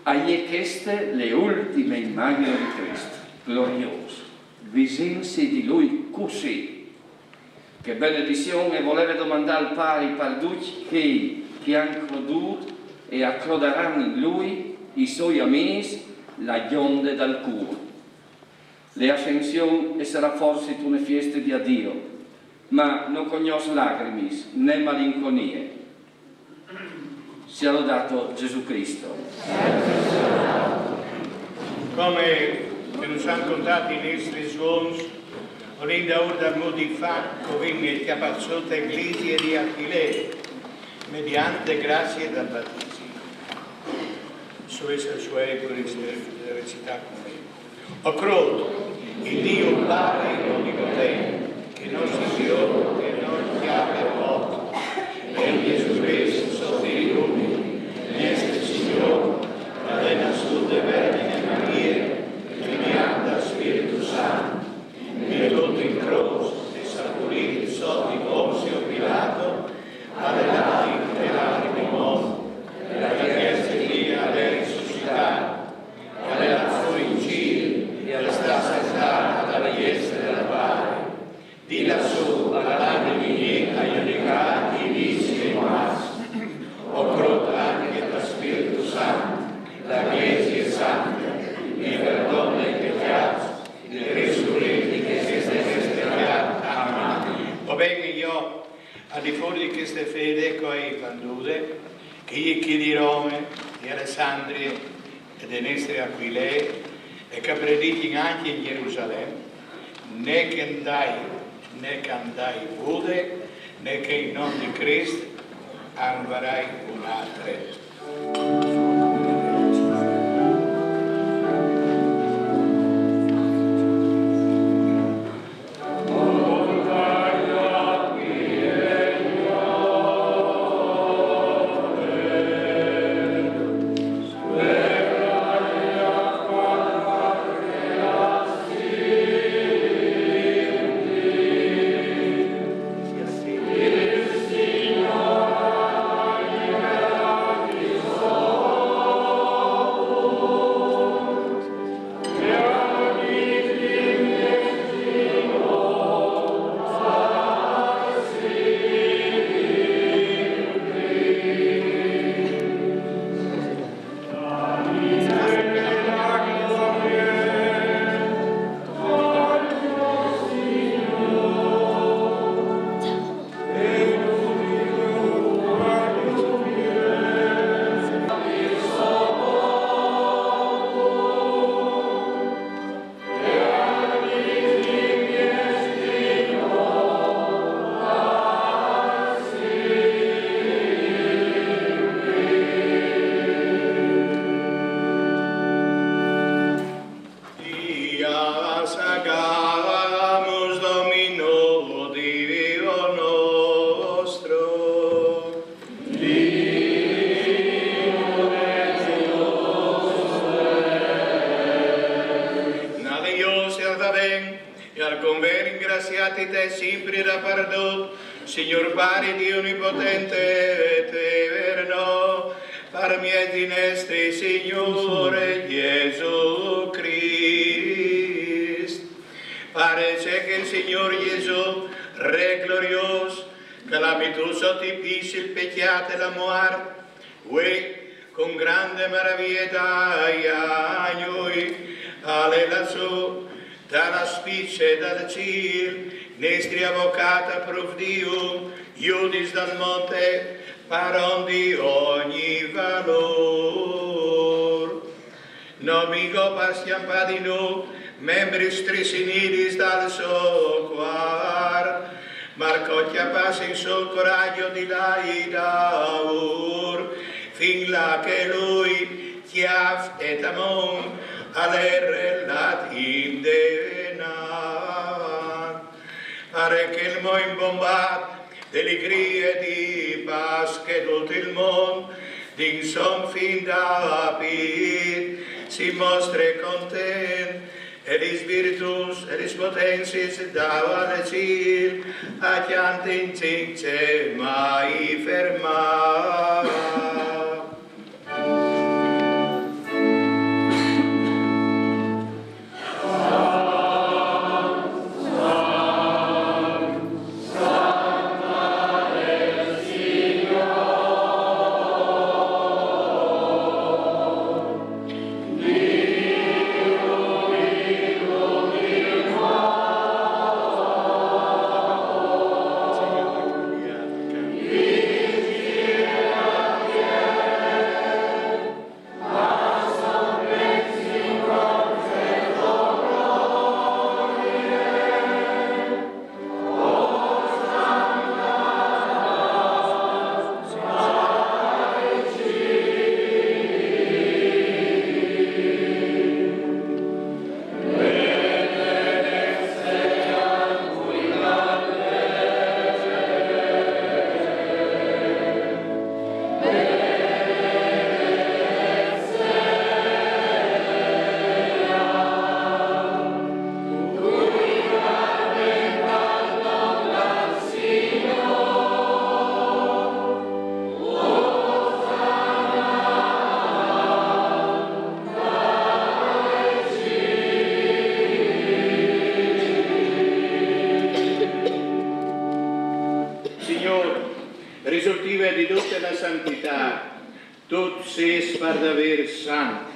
A je cheste le ultime imagjin di Crist, gloriôs, visinsi di lui cussì. Chê benedizion e voleve domandâ al Pari par ducj chei che a àn crodût e a crodaran in lui, i soi amîs, la gjonde dal cûr. Le Ascension e sarà forsit une fieste di adio, ma no cognòs lagrimis né malinconie. Sia lodato Gesù Cristo. Come che nus àn contât i nestris vons, o lin daûr dal mût di fâ che o vin cjapât sot Glesie di Aquilee, mediante grazie dal batisim. Sue sue pur recitar cun me. O crôt in Diu Pari onipotent, che no si sgioc, che no cjape mot, e in Jesù Crist, so Fi unic, nestri Signôr, che al è nassût de Vergjine Marie, mediante al Spirtu Sant, metût in crôs e sapulît sot di Ponzio Pilato, al è lât inte lacrim in mont, e al tierç dì al è risuscitât, al è lât sù in cîl, e al sta sentât a la diestre dal Pari. Di lassù al à di vignî a judicâ i vîfs e i muarts. O crôt ancje tal Spirtu Sant, la Glesie Sante, che perdone i pecjâts, e risurete chei che a son destejâts. Amen. Va ben, jo, al di fûr di cheste fede che o ai vandude, che o ai chi di Rome, di Alessandrie e de nestre Aquilee, e che a predichin ancje in Jerusalem, ne che 'nd ai, ne che 'nd ai vude, ne che in non di Crist a 'nd varai une altre. E al convegn ringraziati te simpri da pardut, Signor Pari Dio onipotente, eterno, par miez di nestri Signore Gesù Crist. Pare che il Signor Gesù, Re glorios, che l'ha mettuto ti pis il pecchiato e la muerte, Uè, con grande maraviglia dai agnui, ale lassù, dalla spice dal cil, nestri avvocata prov Diu, iudis dal monte, paron di ogni valor. Nomingo par schiampà di nu, membri strisinidis dal so cuar, Marco chiappassi in sul coraggio di lai daur, fin là che lui, chiaf e tamon, alle relat in denat. Pare che il mo imbombat, de ligrie di Pasche tutto il mondo, d'insom fin da Pit, si mostre content, e lis virtuts e lis potenziis dava le cil, a chiantin cince mai fermà. Signor, risultive di tute la santità, tu sês par daver sant.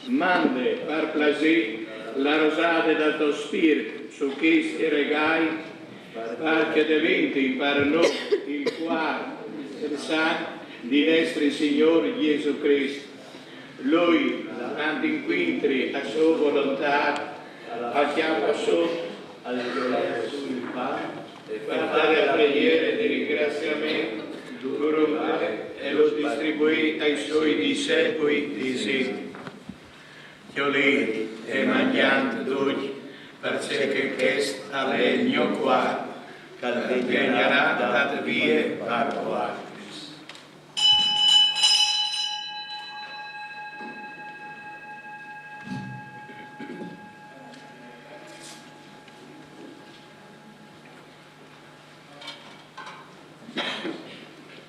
Mande, par plasê, la rosade dal to spirt su chescj regai, par che deventin par nô il cuar e il sang di nestri Signor Gesù Crist. Lui, tant incuintri a so volontà, al chiampa su, al sul pan, e par dare la preghiera di ringraziamento, lo rompe e lo distribuì ai suoi discepoli, disint: Cjolêt e mangjant ducj, parcè che chest al è il gno cuar, che al vegnarà dat vie par voaltris.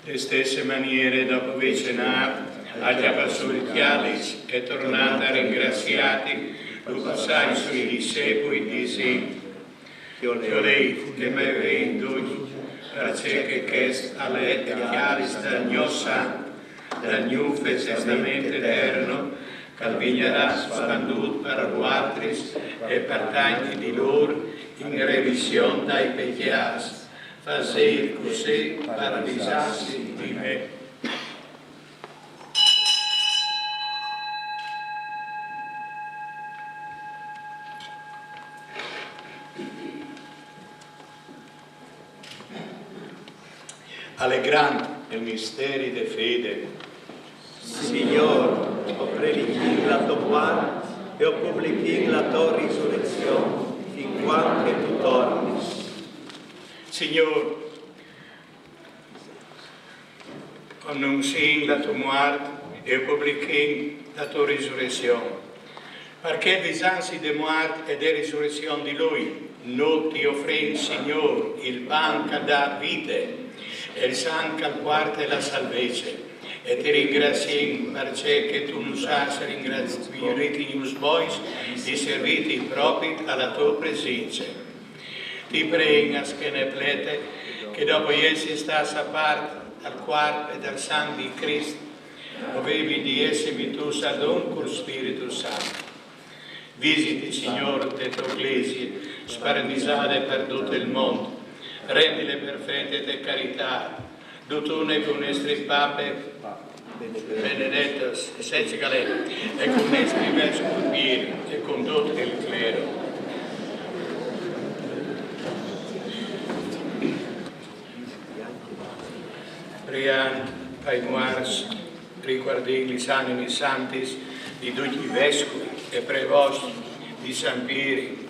De stesse maniere, dopo vê cenât, al chiapà su il cjalis e, tornant a ringraziâti, lu passà ai suoi discepoli, disint: Cjolêt e bevêt ducj, parcè che chest al è il cjalis dal gno sang, dal gno testament eterno, che al vignarà spandût par voaltris e par tancj di lôr in remissione dai pecjâts. Fasêt cussì par visâsi di me. Al è grant il misteri de fede. Signor, o predichìn la tô muart e o publichìn la tô risurrezion, fin cuant che tu tornis. Signor, o anunzìn la tô muart e o publichìn la tô risurrezion, parcè visantsi de muart e de risurrezion di lui, Nô ti ofrìn, Signôr, il pan che al dà vite, e il sanc che al puarte la salvece, e ti ringraziìn parcè che tu nus âs ringrazi-, ritignûts bogns di servîti propit a la tô presince. Ti preìn a schene plete che dopo jessi stâts a part dal cuarp e dal sanc di Crist, o vevin di jessi metûts adun cul Spiritu Sant. Visiti, Signôr, te tô Glesie, sparpizade par dut il mont, rendile perfete te caritât, dutune cul nestri Pape Benedet sedicesime e cul nestri Vescup Pieri e cun dut il clero. Preant pai muarts, ricuardìn lis animis santis di ducj i vescui e prevosts di San Pieri,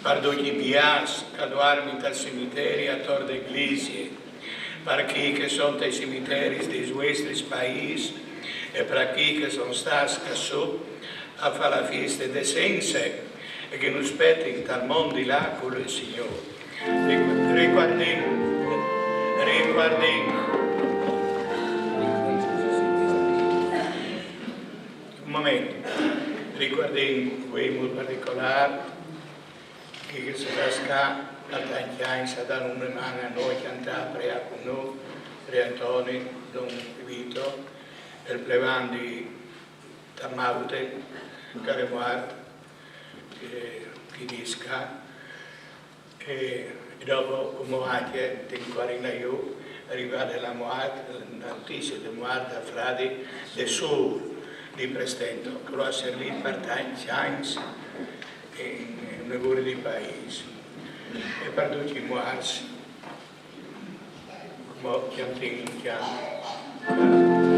par ducj i biâts che a duarmin tal cimitieri ator de glesie, par chei che a son tai cimiteris dai vuestris paîs e par chei che a son stâts ca sù a fâ la fieste de Sense e che nus spetin tal mont di là cul Signôr. Ricu-, ricuardìn, ricuardìn. Un moment. Ricuardìn vuê in mût particolâr chei che a son stâts ca par tancj agns a dâ une man a nô, a cjantâ, a preâ cun nô, pre Antoni, don Vito, il plevan di Tamaute, che al è muart, eh, chi dîs ca, e, e dopo, come ancje, ti ancje in là jù, rivade la muart, la notizie de muart dal fradi de Sûr di Prestento, che lu à servît par tancj agns in, in une vore di paîs. E par ducj i muarts, mo cjantìn, cjantìn.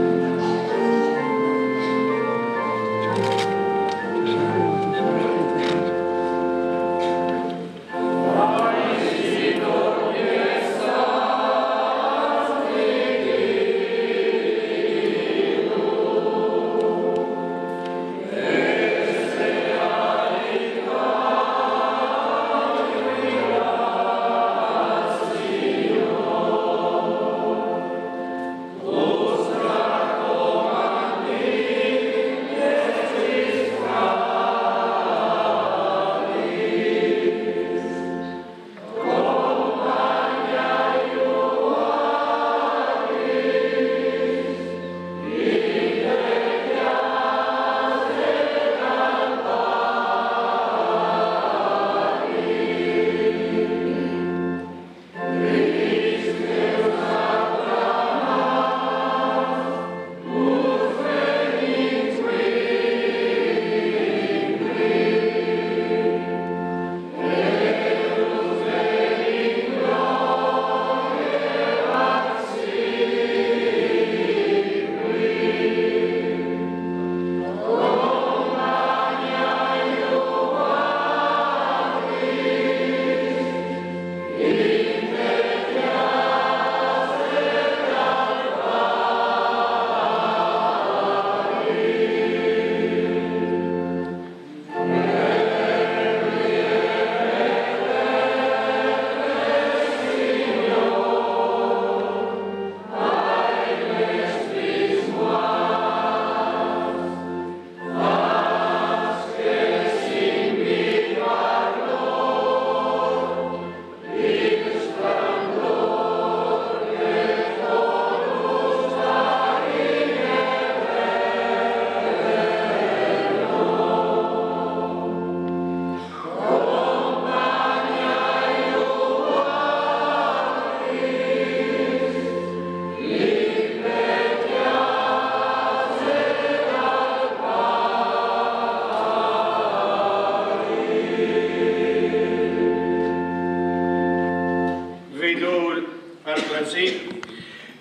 Vi dûl par plasê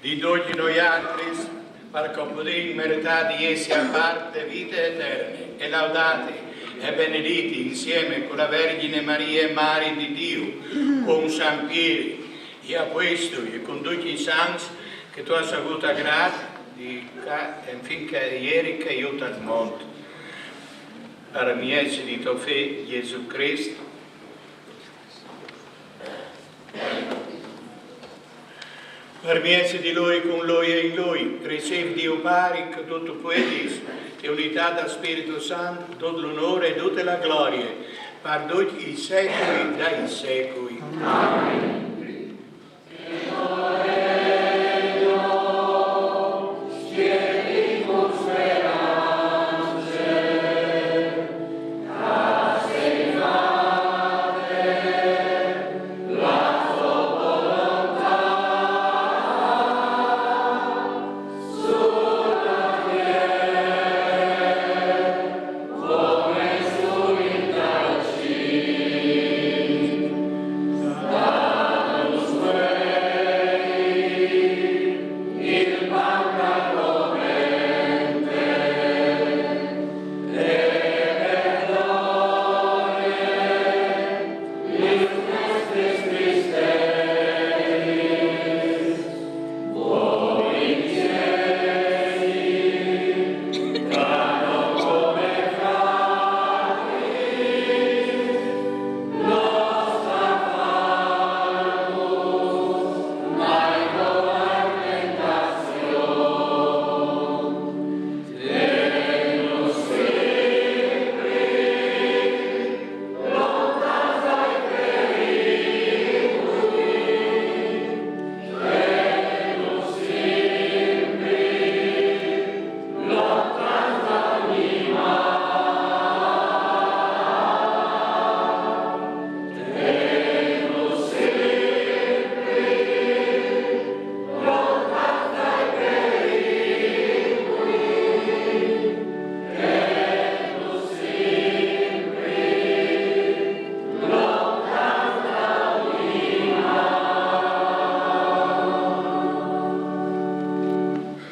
di ducj noaltris, par che o podìn meritâ di jessi a part de vite eterne, e laudâti e benedîti insiemi cu la Vergjine Marie, Mari di Diu, cun San Pieri, i apostui e cun ducj i sants che tu âs vût a grât di ca, enfin che a jerin ca jù tal mont. Par miez di to Fi Jesù Crist, Par miez di lui, cun lui e in lui, ricêf Diu Pari, che dut tu puedis, e unitât dal Spiritu Sant, dut l'onôr e dute la glorie, par ducj i secui dai secui. Amen.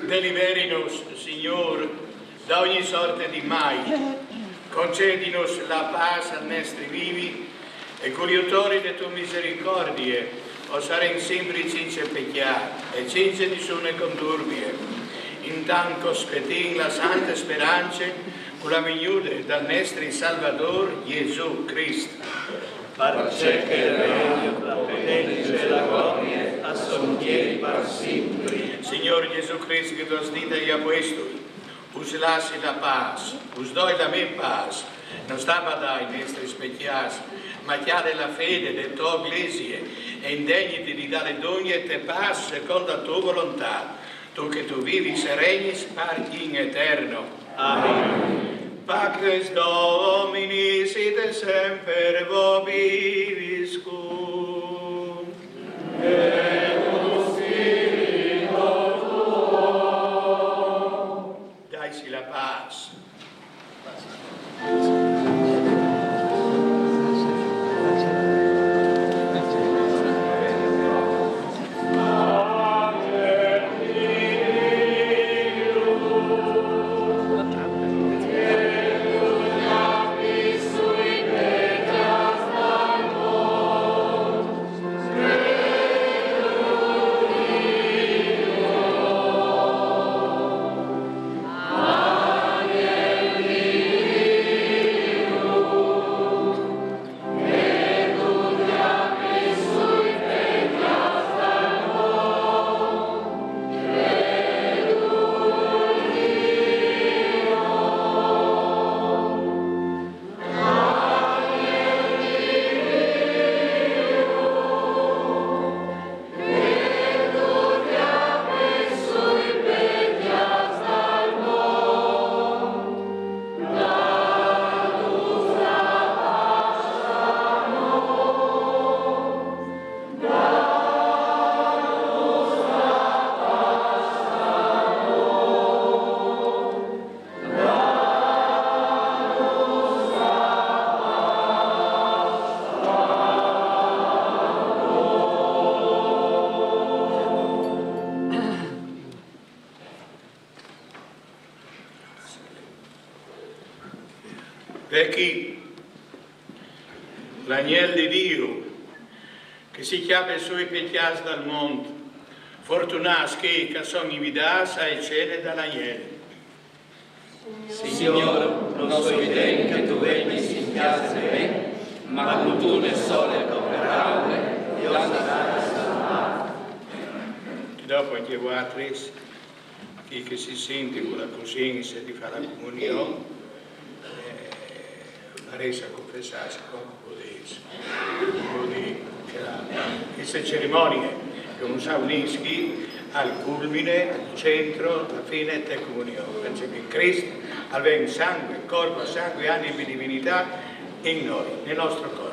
Deliberinus, Signôr, da ogni sorte di mâi. Concedinus la pâs al nestri vivi e cul jutori de tô misericordie o sarìn simpri cince pecjât e cince nissune conturbie, intant che o spetìn la sante sperance cu la vignude dal nestri Salvadôr Jesù Crist. Parcè che il regno, la potenza e la gloria a son tiei par simpri. Signôr Jesù Crist, che tu âs dit ai apuestui: Us lassi la pâs, us doi la mê pâs. No sta badâ ai nestris pecjâts, ma cjale la fede de tô Glesie e indegniti di dâle dongje te pâs secont la tô volontât, tu che tu vivis e regnis par in eterno. Amen. Pax Domini sit semper vobiscum. Daisi la pâs. Vecchi, l'agnel di Diu, che si cjape sù i pecjâts dal mont, fortunâts chei che a son invidâts ae cene dal agnel. Signôr, no soi degn che tu vegnis in cjase mê, ma cuntune sole tô peraule jo sarai salvât. Che voaltris, chi che si sint cu la cusiensa di far la cumunion, eh, varès a confessâsi cun pudêts. Vuei dî che la, cheste cerimonie che nus à unîts al culmine, al centri, a la fine, te cumunion. Parcè che Crist al ven sangue, corpo, sangue, anima e divinità in noi, nel nostro corpo.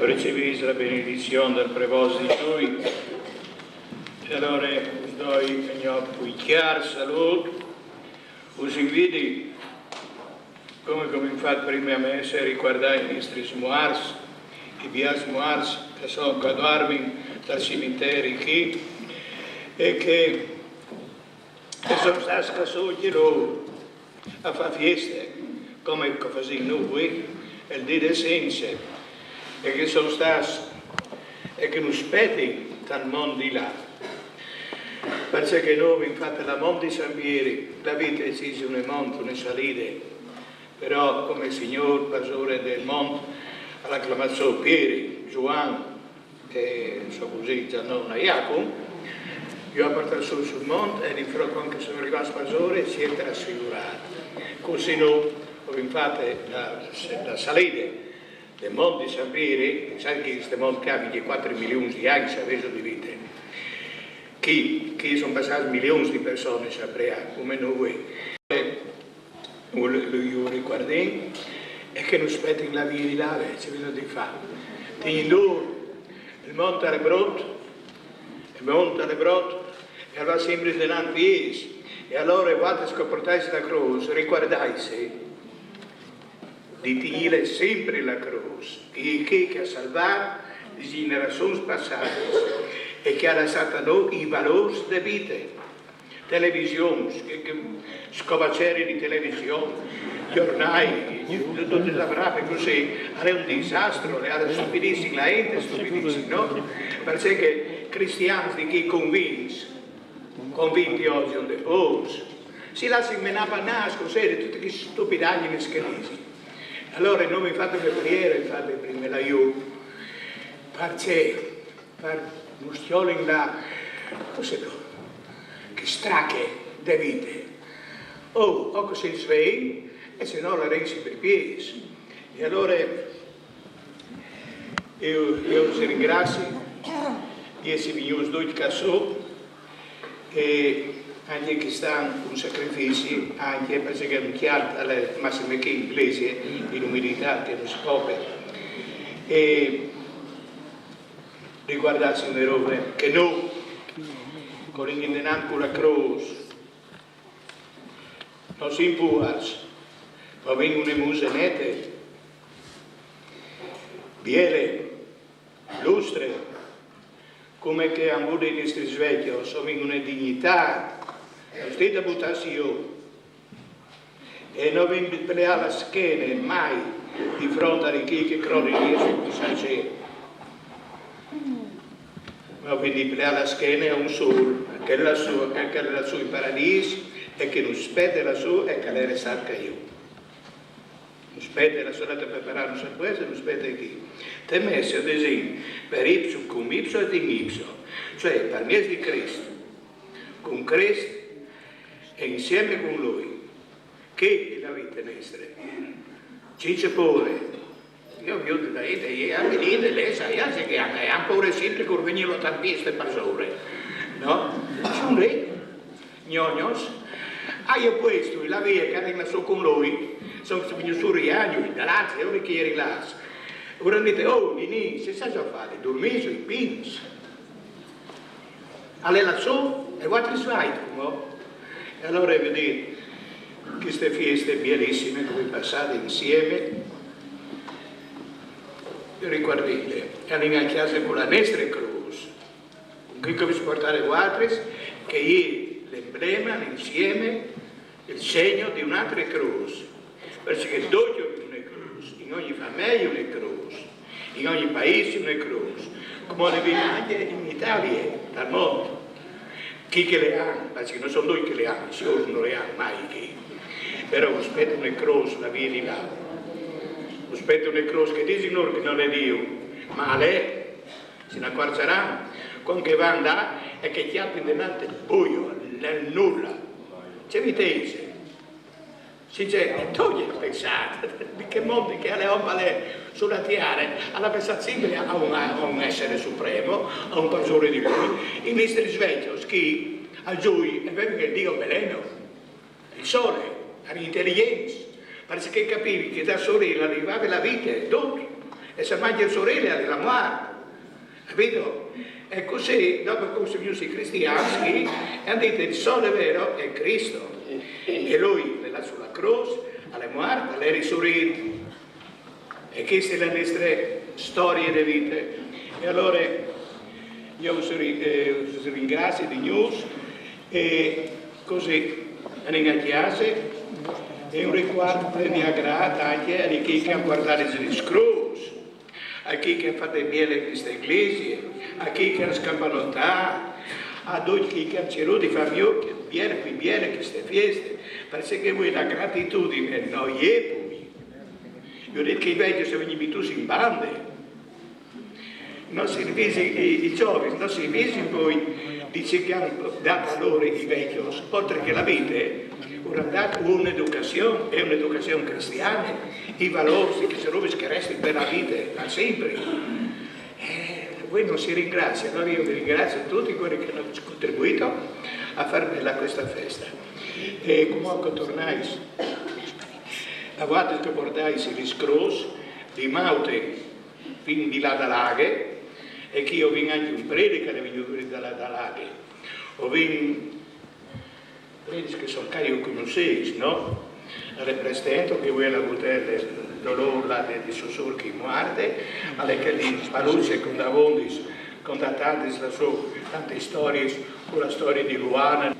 Recebês la benedizion dal prevost di tui. E alore us doi a gno plui cjar salût. Us inviti, come che o vin fat prime a messe, a ricuardâ i nestris muarts, i biâts muarts che a son, che a duarmin tal cimiteri chi, e che, che a son stâts ca sù chi lôr a fâ fieste, come che o fasìn nô, il dì de Sense, e che a son stâts, e che nus spetin tal mont di là. Parcè che nô o vin fat la mont di San Pieri, la vite e je une mont, une salide, però come il Signôr, parsore dal mont, al à clamât sù Pieri, Zuan, e so cusì Giannone, Jacum, ju à puartâts sù sul mont, e dinfront, cuant che o sin rivâts parsore, si è trasfigurât. Cussì nô o vin fat la, la salide dal mont di San Pieri, savêso che chest mont al à vincjecuatri milions di agns, savêso, di vite. Chi, chi a son passâts milions di personis a preâ, come nô. Lu, lu, lu ricuardìn, e che nus spetin la vie di là, ce vino di fâ. Tignìn dûr, il mont al è brut, il mont al è brut, e al va simpri denant piês. E alore vualtris che o puartais la crôs, ricuardaitsi di tignî simpri la crôs, che, che, che e à salvât lis gjenerazions passadis e che e à lassât a nô i valôrs de vite. Televisions, che, che, scovaceri di television, gjornâi, dute la vrape cussì, al è un disastri, al è, al stupidìs la int, stupidìs, no? Parcè che cristians di chi convints, convints ogi a 'nd è pôcs, si lassin menâ pal nâs cussì di dutis chestis stupidagnis che a disin. Alore nô o vin fat une pregare, infati, prime lajù, parcè, par nus cjolin là, cussì, chê strache de vite. Oh, o che si svein, e se no o larìn simpri piês. E alore jo, jo us ringrazi di jessi vignûts ducj ca sù, e ancje chest an cun sacrifici, ancje parcè che un cjalt al è massime chi in glesie, in umilitât che nus cope. E ricuardatsi une robe, che nô, che o lin indenant cu la crôs, no sin puars, ma o vin une muse nete, biele, lustre, come che a àn vût i nestris vecjos, o vin une dignitât, no stin a butâsi jù. E no vin di pleâ la schene mai di front a chi che crodi di jessi pì sacê. Ma o vin di pleâ la schene a un sôl, chel lassù, chel lassù in paradîs, e che nus spete lassù e che al è restât ca jù. Nus spete, la sorele par preparâ nus a cueste, nus spete chi. Te messe o disìn per ipso, cum ipso et in ipso, cioè par mieç di Crist, cun Crist e insiemi cun lui. Chê e je la vite nestre. Cence pôre. Jo o viôt la int, e a àn pôre simpri che a àn vût simpri che o vegnin a lotar piês parsore, no? A son li, gnognos. Ah, jo puesto, la vie che a eren lassù cun lui, a son vignûts sù i agnui, da là, e ore che a eren là. Alore a àn dit: «Oh, Ninì, ce sêso a fâ? Durmîso, i pins?» Al è lassù, e vualtris vait cumò. E alore, viodît, cheste fieste bielissime che o vin passade insiemi, ricuardìnle, e anìn a cjase cu la nestre crôs, cun chel che o vês puartade vualtris, che e je l'embleme, l'insiemi, il segno di une altre crôs, parcè che ducj une crôs, in ogni famee une crôs, in ogni paîs une crôs, cumò le vin ancje in Italie, tal mont. Chi che le àn, parcè che no son ducj che le àn, i siôrs no le àn mai chi. Però us spete une crôs la vie di là. Us spete une crôs che a disin lôr che nol è Diu, ma al è, se n'acuarzaran cuant che a van là e che a cjapin denant il buio, il nulla. Ce vite ise? Si dice, e tu ghe âs pensât, di chel mont che al è om, al è su la tiere, al à pensât simpri a un, a un esser supremo, a un parsore di lui. I nestris vecjos chi, a Zui, a vevin il dio Veleno, il sole, a eren inteligjents, parcè che a capivin che dal soreli al rivave la vite, dut, e se al mancja il soreli al è la muart. Capît? E cussì, dopo che a son vignûts i cristians, chi, a àn dit: il sole vero è Cristo. E lui l'è lât su la crôs, al è muart, al è risurît. E cheste e je la nestre storie de vite. E alore jo us ri-, eh, us ringrazi di gnûf e cussì anìn a cjase e un ricuart di agrât ancje a chei che a àn puartât lis crôs, a chei che a àn fat biele cheste glesie, a chei che a àn scampanotât, a ducj chei che a àn cirût di fâ biele, plui biele cheste fieste, parcè che vuê la gratitudine no je plui. Jo o ai dit che i vecjos a vegnin metûts in bande. No si visi, i, i zovins no si visin plui di ce che a àn dât a lôr i vecjos, oltri che la vite, a àn dât une educazion, e une educazion cristiane, i valôrs, chestis robis che a restin par la vite, par simpri. Eh, vuê no si ringrazie, alore jo vi ringrazi ducj chei che a àn contribuît a fâ biele cheste fieste. E cumò che o tornais, a voaltris che o puartais lis crôs, di Maute fin di là de Laghe, e chi o vin ancje un predi che al è vignût di là de Laghe, o vin predis che a son ca, o cognossês, no? Al è Prestentu, che vuê al à vût il dolôr là di, di so sûr che e je muarte, al è chel di Paluzie, che al à vût, al à contât tantis, la sô, tantis storiis, cu la storie di Luana.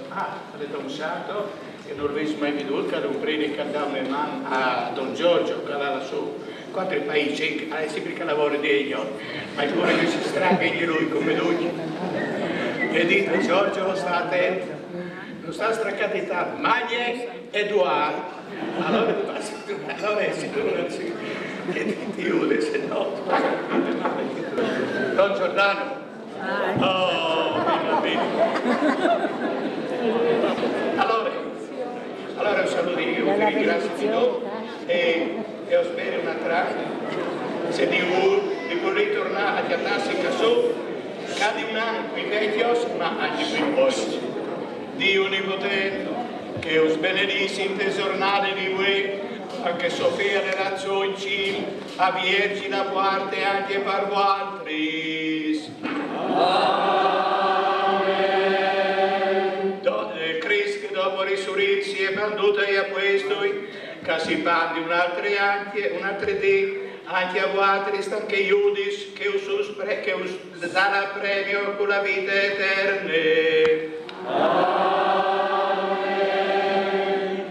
Ah, al è Don Santo, che no lu vevi mai viodût, che al è un predi che al dà une man a Don Giorgio, che al à là sù cuatri paîs, cinc, al è simpri che al lavore di gnot, ma al è pôre che si stracje ancje lui come ducj. E dîs: Giorgio, sta atent, no sta stracjâti tant, magne e duar. Alore, alore, sicûr, che ti, ti jode, se no. Don Giordano. Oh, bene, bene. Alore, alore us saludi, jo us ringrazi di dut e, e us speri une altre, se Diu vûl, di podê tornâ a cjatâsi ca sù, ca di un an plui vecjos, ma ancje plui bogns. Diu onipotent, che us benedissi inte zornade di vuê, parcè che so fie al è lât sù in cîl a vierzi la puarte ancje par voaltris. Amen. Do-, eh, Crist che dopo risurît si è pandût ai apuestui, che si pandi un altri ancje, un altri dì, ancje a voaltris, tant che judis, che us, us pre-, che us darà premio cu la vite eterne. Amen.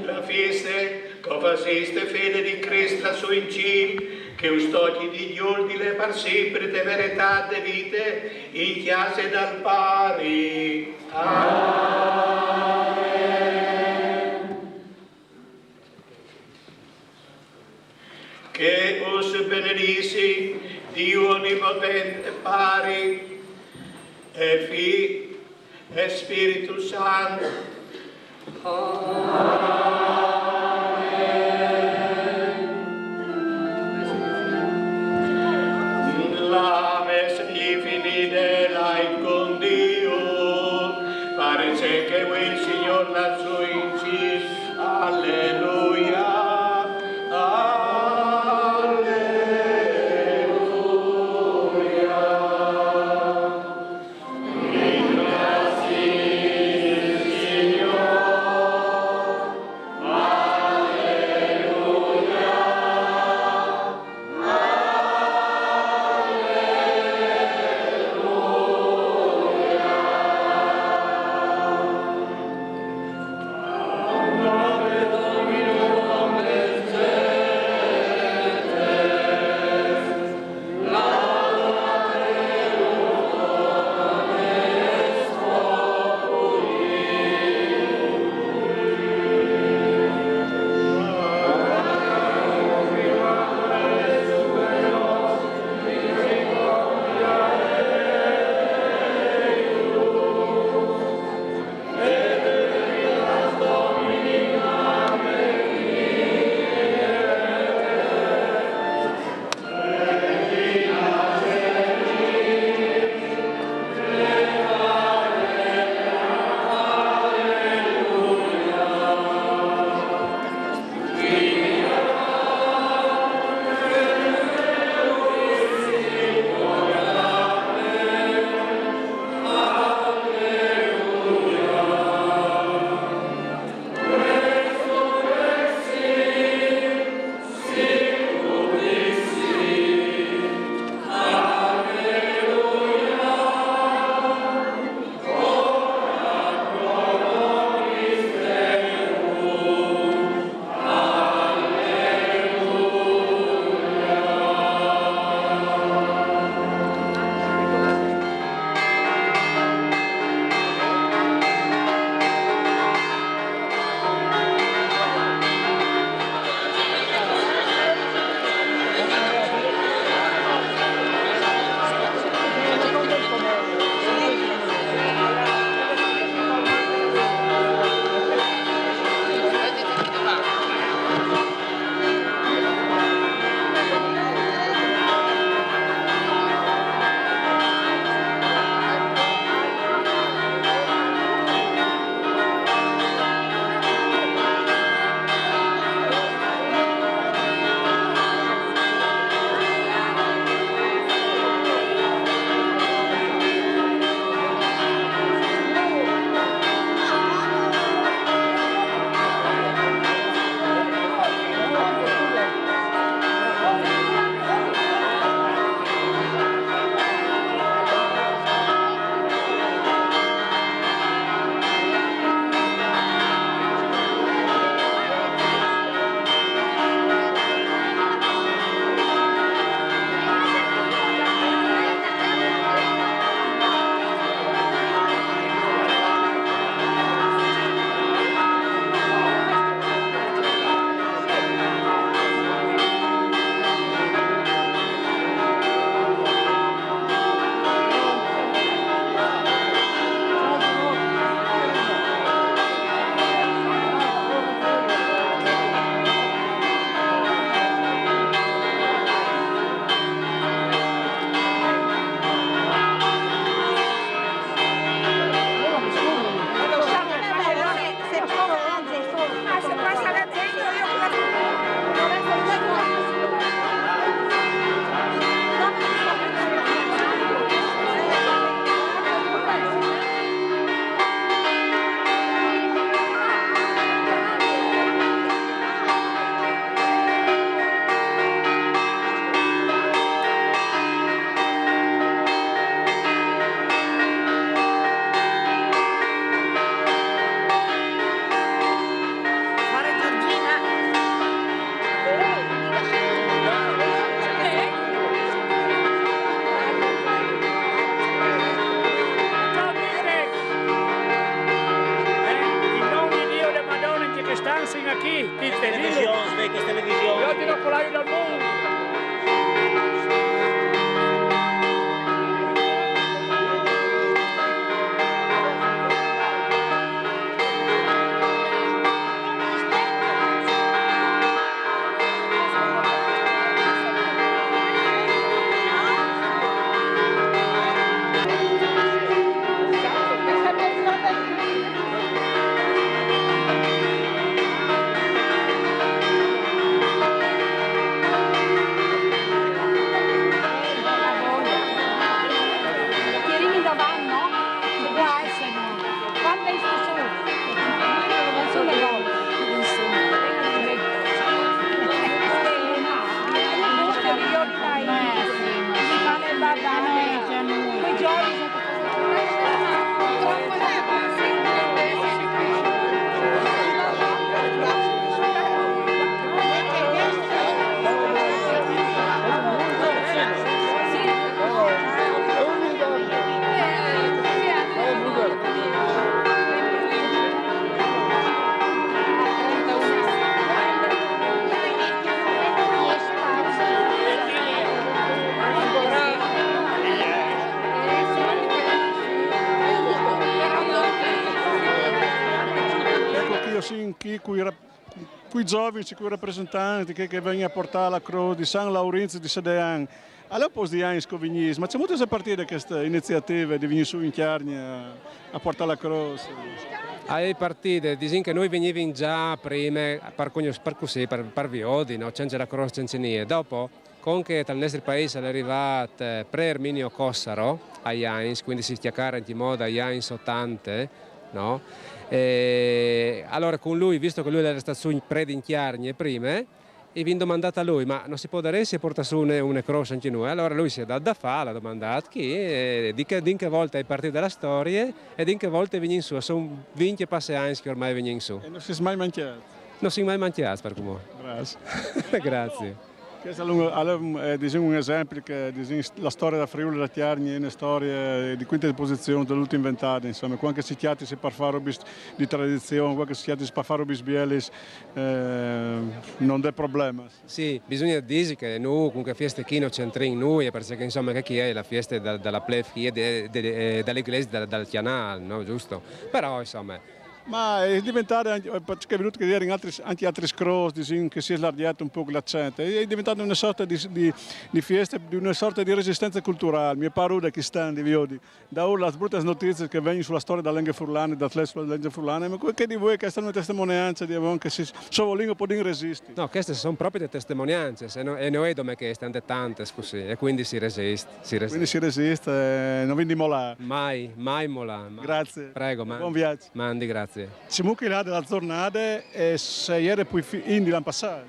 La fieste che o fasiste fede di Crist lassù in cîl, che us tochi di jûl di lâ par simpri te veretât de vite in cjase dal Pari. Amen. Che us benedissi Diu onipotent, Pari e Fi e Spiritu Sant. Amen. La messe e je finide, la ait cun Diu, parcè che vuê il Signôr al è lât sù in cîl. Alleluia, alleluia. Ringrazi il Signôr. Alleluia, alleluia. Chi? Chi? Television, vecchie television. Io ti do con la del mondo. Pierini davant, no? Qua, eh, se no. Quante istituzioni? Non sono le donne. Quei giorni Ecco, chi io sin chi, cui rap-, cui giovani, cui rappresentanti che, che vegnin a portâ la crôs di San Laurinç di Sedean. Alore, pôs di agns che o vignîs, ma cemût ise partide cheste iniziative di vignî sù in Cjargne a, a portâ la crôs? A je partide, disìn che nô o vignivin za prime par cognos-, par cussì, par, par viodi, no? Cence la crôs, cence nie. Dopo, cun che tal nestri paîs al è rivât, eh, pre Erminio Cossaro ai agns, cuindi si cjacare ancjemò dai agns otante, no? E alore cun lui, visto che lui al jere stât sù in, pre in Cjargne prime, e o vin domandât a lui: «Ma no si podarès portâ sù une, une crôs ancje nô?» Alore lui si è dât da fâ, al à domandât chi, e di chê, di chê volte e je partide la storie, e di chê volte o vignìn sù, a son vincj e passe agns che ormai o vignìn sù. E no si soi mai mancjâts? No si soi mai mancjâts, par cumò. Graciis. Graciis. Chest al è un, al è un, eh, disìn, un esempli che, disìn, la storie dal Friûl e da Cjargne e je une storie di cuinte posizion dal ultin ventadis, insome, cuant che si cjatisi par fâ robis di tradizion, cuant che si cjatisi par fâ robis bielis, eh, no je probleme. Sì, bisugne dî che nô cun chê fieste chi no centrìn nuie, parcè che, insome, chê chi e je la fieste da, da la plêf chi e je de, de, eh, da la glesie dal, dal Cjanâl, no? Just? Però, insome, Ma e je deventade ancje, eh, parcè che e je vignût che a jerin altris, ancje altris crôs, disìn, che si è slargjade un pôc la cente. E je deventade une sorte di, di, di fieste, di une sorte di resistence culturâl. Mi è parût chest an di viodi daûr las brutis notiziis che a vegnin su la storie de lenghe furlane, dal tlês su la lenghe furlane, ma chê di vuê, cheste e je une testimoniance di avon che si, se o volìn o podìn resisti. No, chestis a son propit des testimoniancis, e no, e no je dome cheste, a 'nd è tantis cussì, e cuindi si resist, si resist. Cuindi si resist, eh, no vin di molâ. Mai, mai molâ, mai. Graciis. Prego, ma... Bon viaç. Mandi, graciis. Cemût che e je lade la zornade e se e jere plui fi-, int di l'an passât?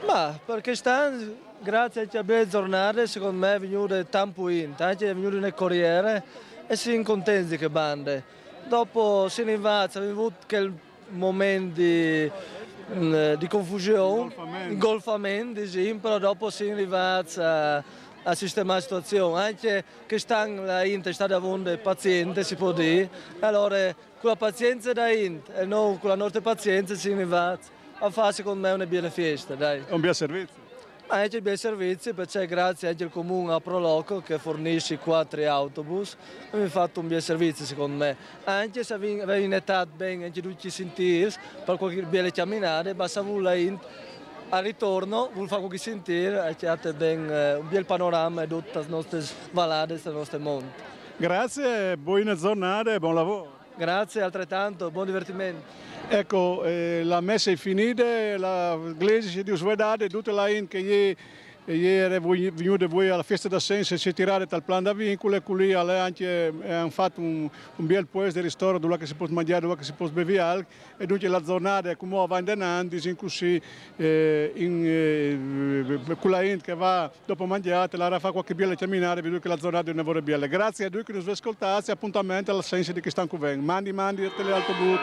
Ma, par chest an, graciis ancje a biele zornade, secont me e je vignude tant plui int, ancje e je vignude une coriere, e sin contents di chê bande. Dopo sin rivâts, o vin vût chel moment di, mm, di confusion, ingolfament, disìn, però dopo sin rivâts a, a sistemâ la situazion. Ancje chest an la int e je stade avonde paziente, si pues dî, alore cu la pazience da int e nô cu la nestre pazience sin rivâts a fâ, secont me, une biele fieste, dai. E un biel servizi. Ma ancje un biel servizi, parcè graciis ancje al Comun, a Pro Loco, che al fornìs cuatri autobus, o vin fat un biel servizi, secont me. Ancje se o vin, o vin netât ben ancje ducj i sintîrs, par cualchi biele cjaminade, ma se vûl la int al ritorno, vûl fâ cualchi sintîr, e cjate ben, eh, un biel panorame di dutis las nestris valadis, dal nestri mont. Graciis, e buine zornade e bon lavôr. Graciis, altretant, bon divertiment. Eco, eh, la messe e je finide, la glesie si è disvuedade, dute la int che e je, e jere vuê, vignude vuê a la fieste da Sent si è tirade tal plan da vincule, culì al è ancje, eh, a àn fat un, un biel puest di ristore, dulà che si pues mangjâ, dulà che si pues bevi alc, e duncje la zornade cumò e va indenant, disìn cussì, eh, in, eh, cu la int che e va dopo mangjât, e larà a fâ cualchi biele cjaminade, viodût che la zornade e je une vore biele. Graciis a ducj che nus vês scoltâts, e apontament a la Sent di chest an che al ven. Mandi, mandi, a Telealtobut.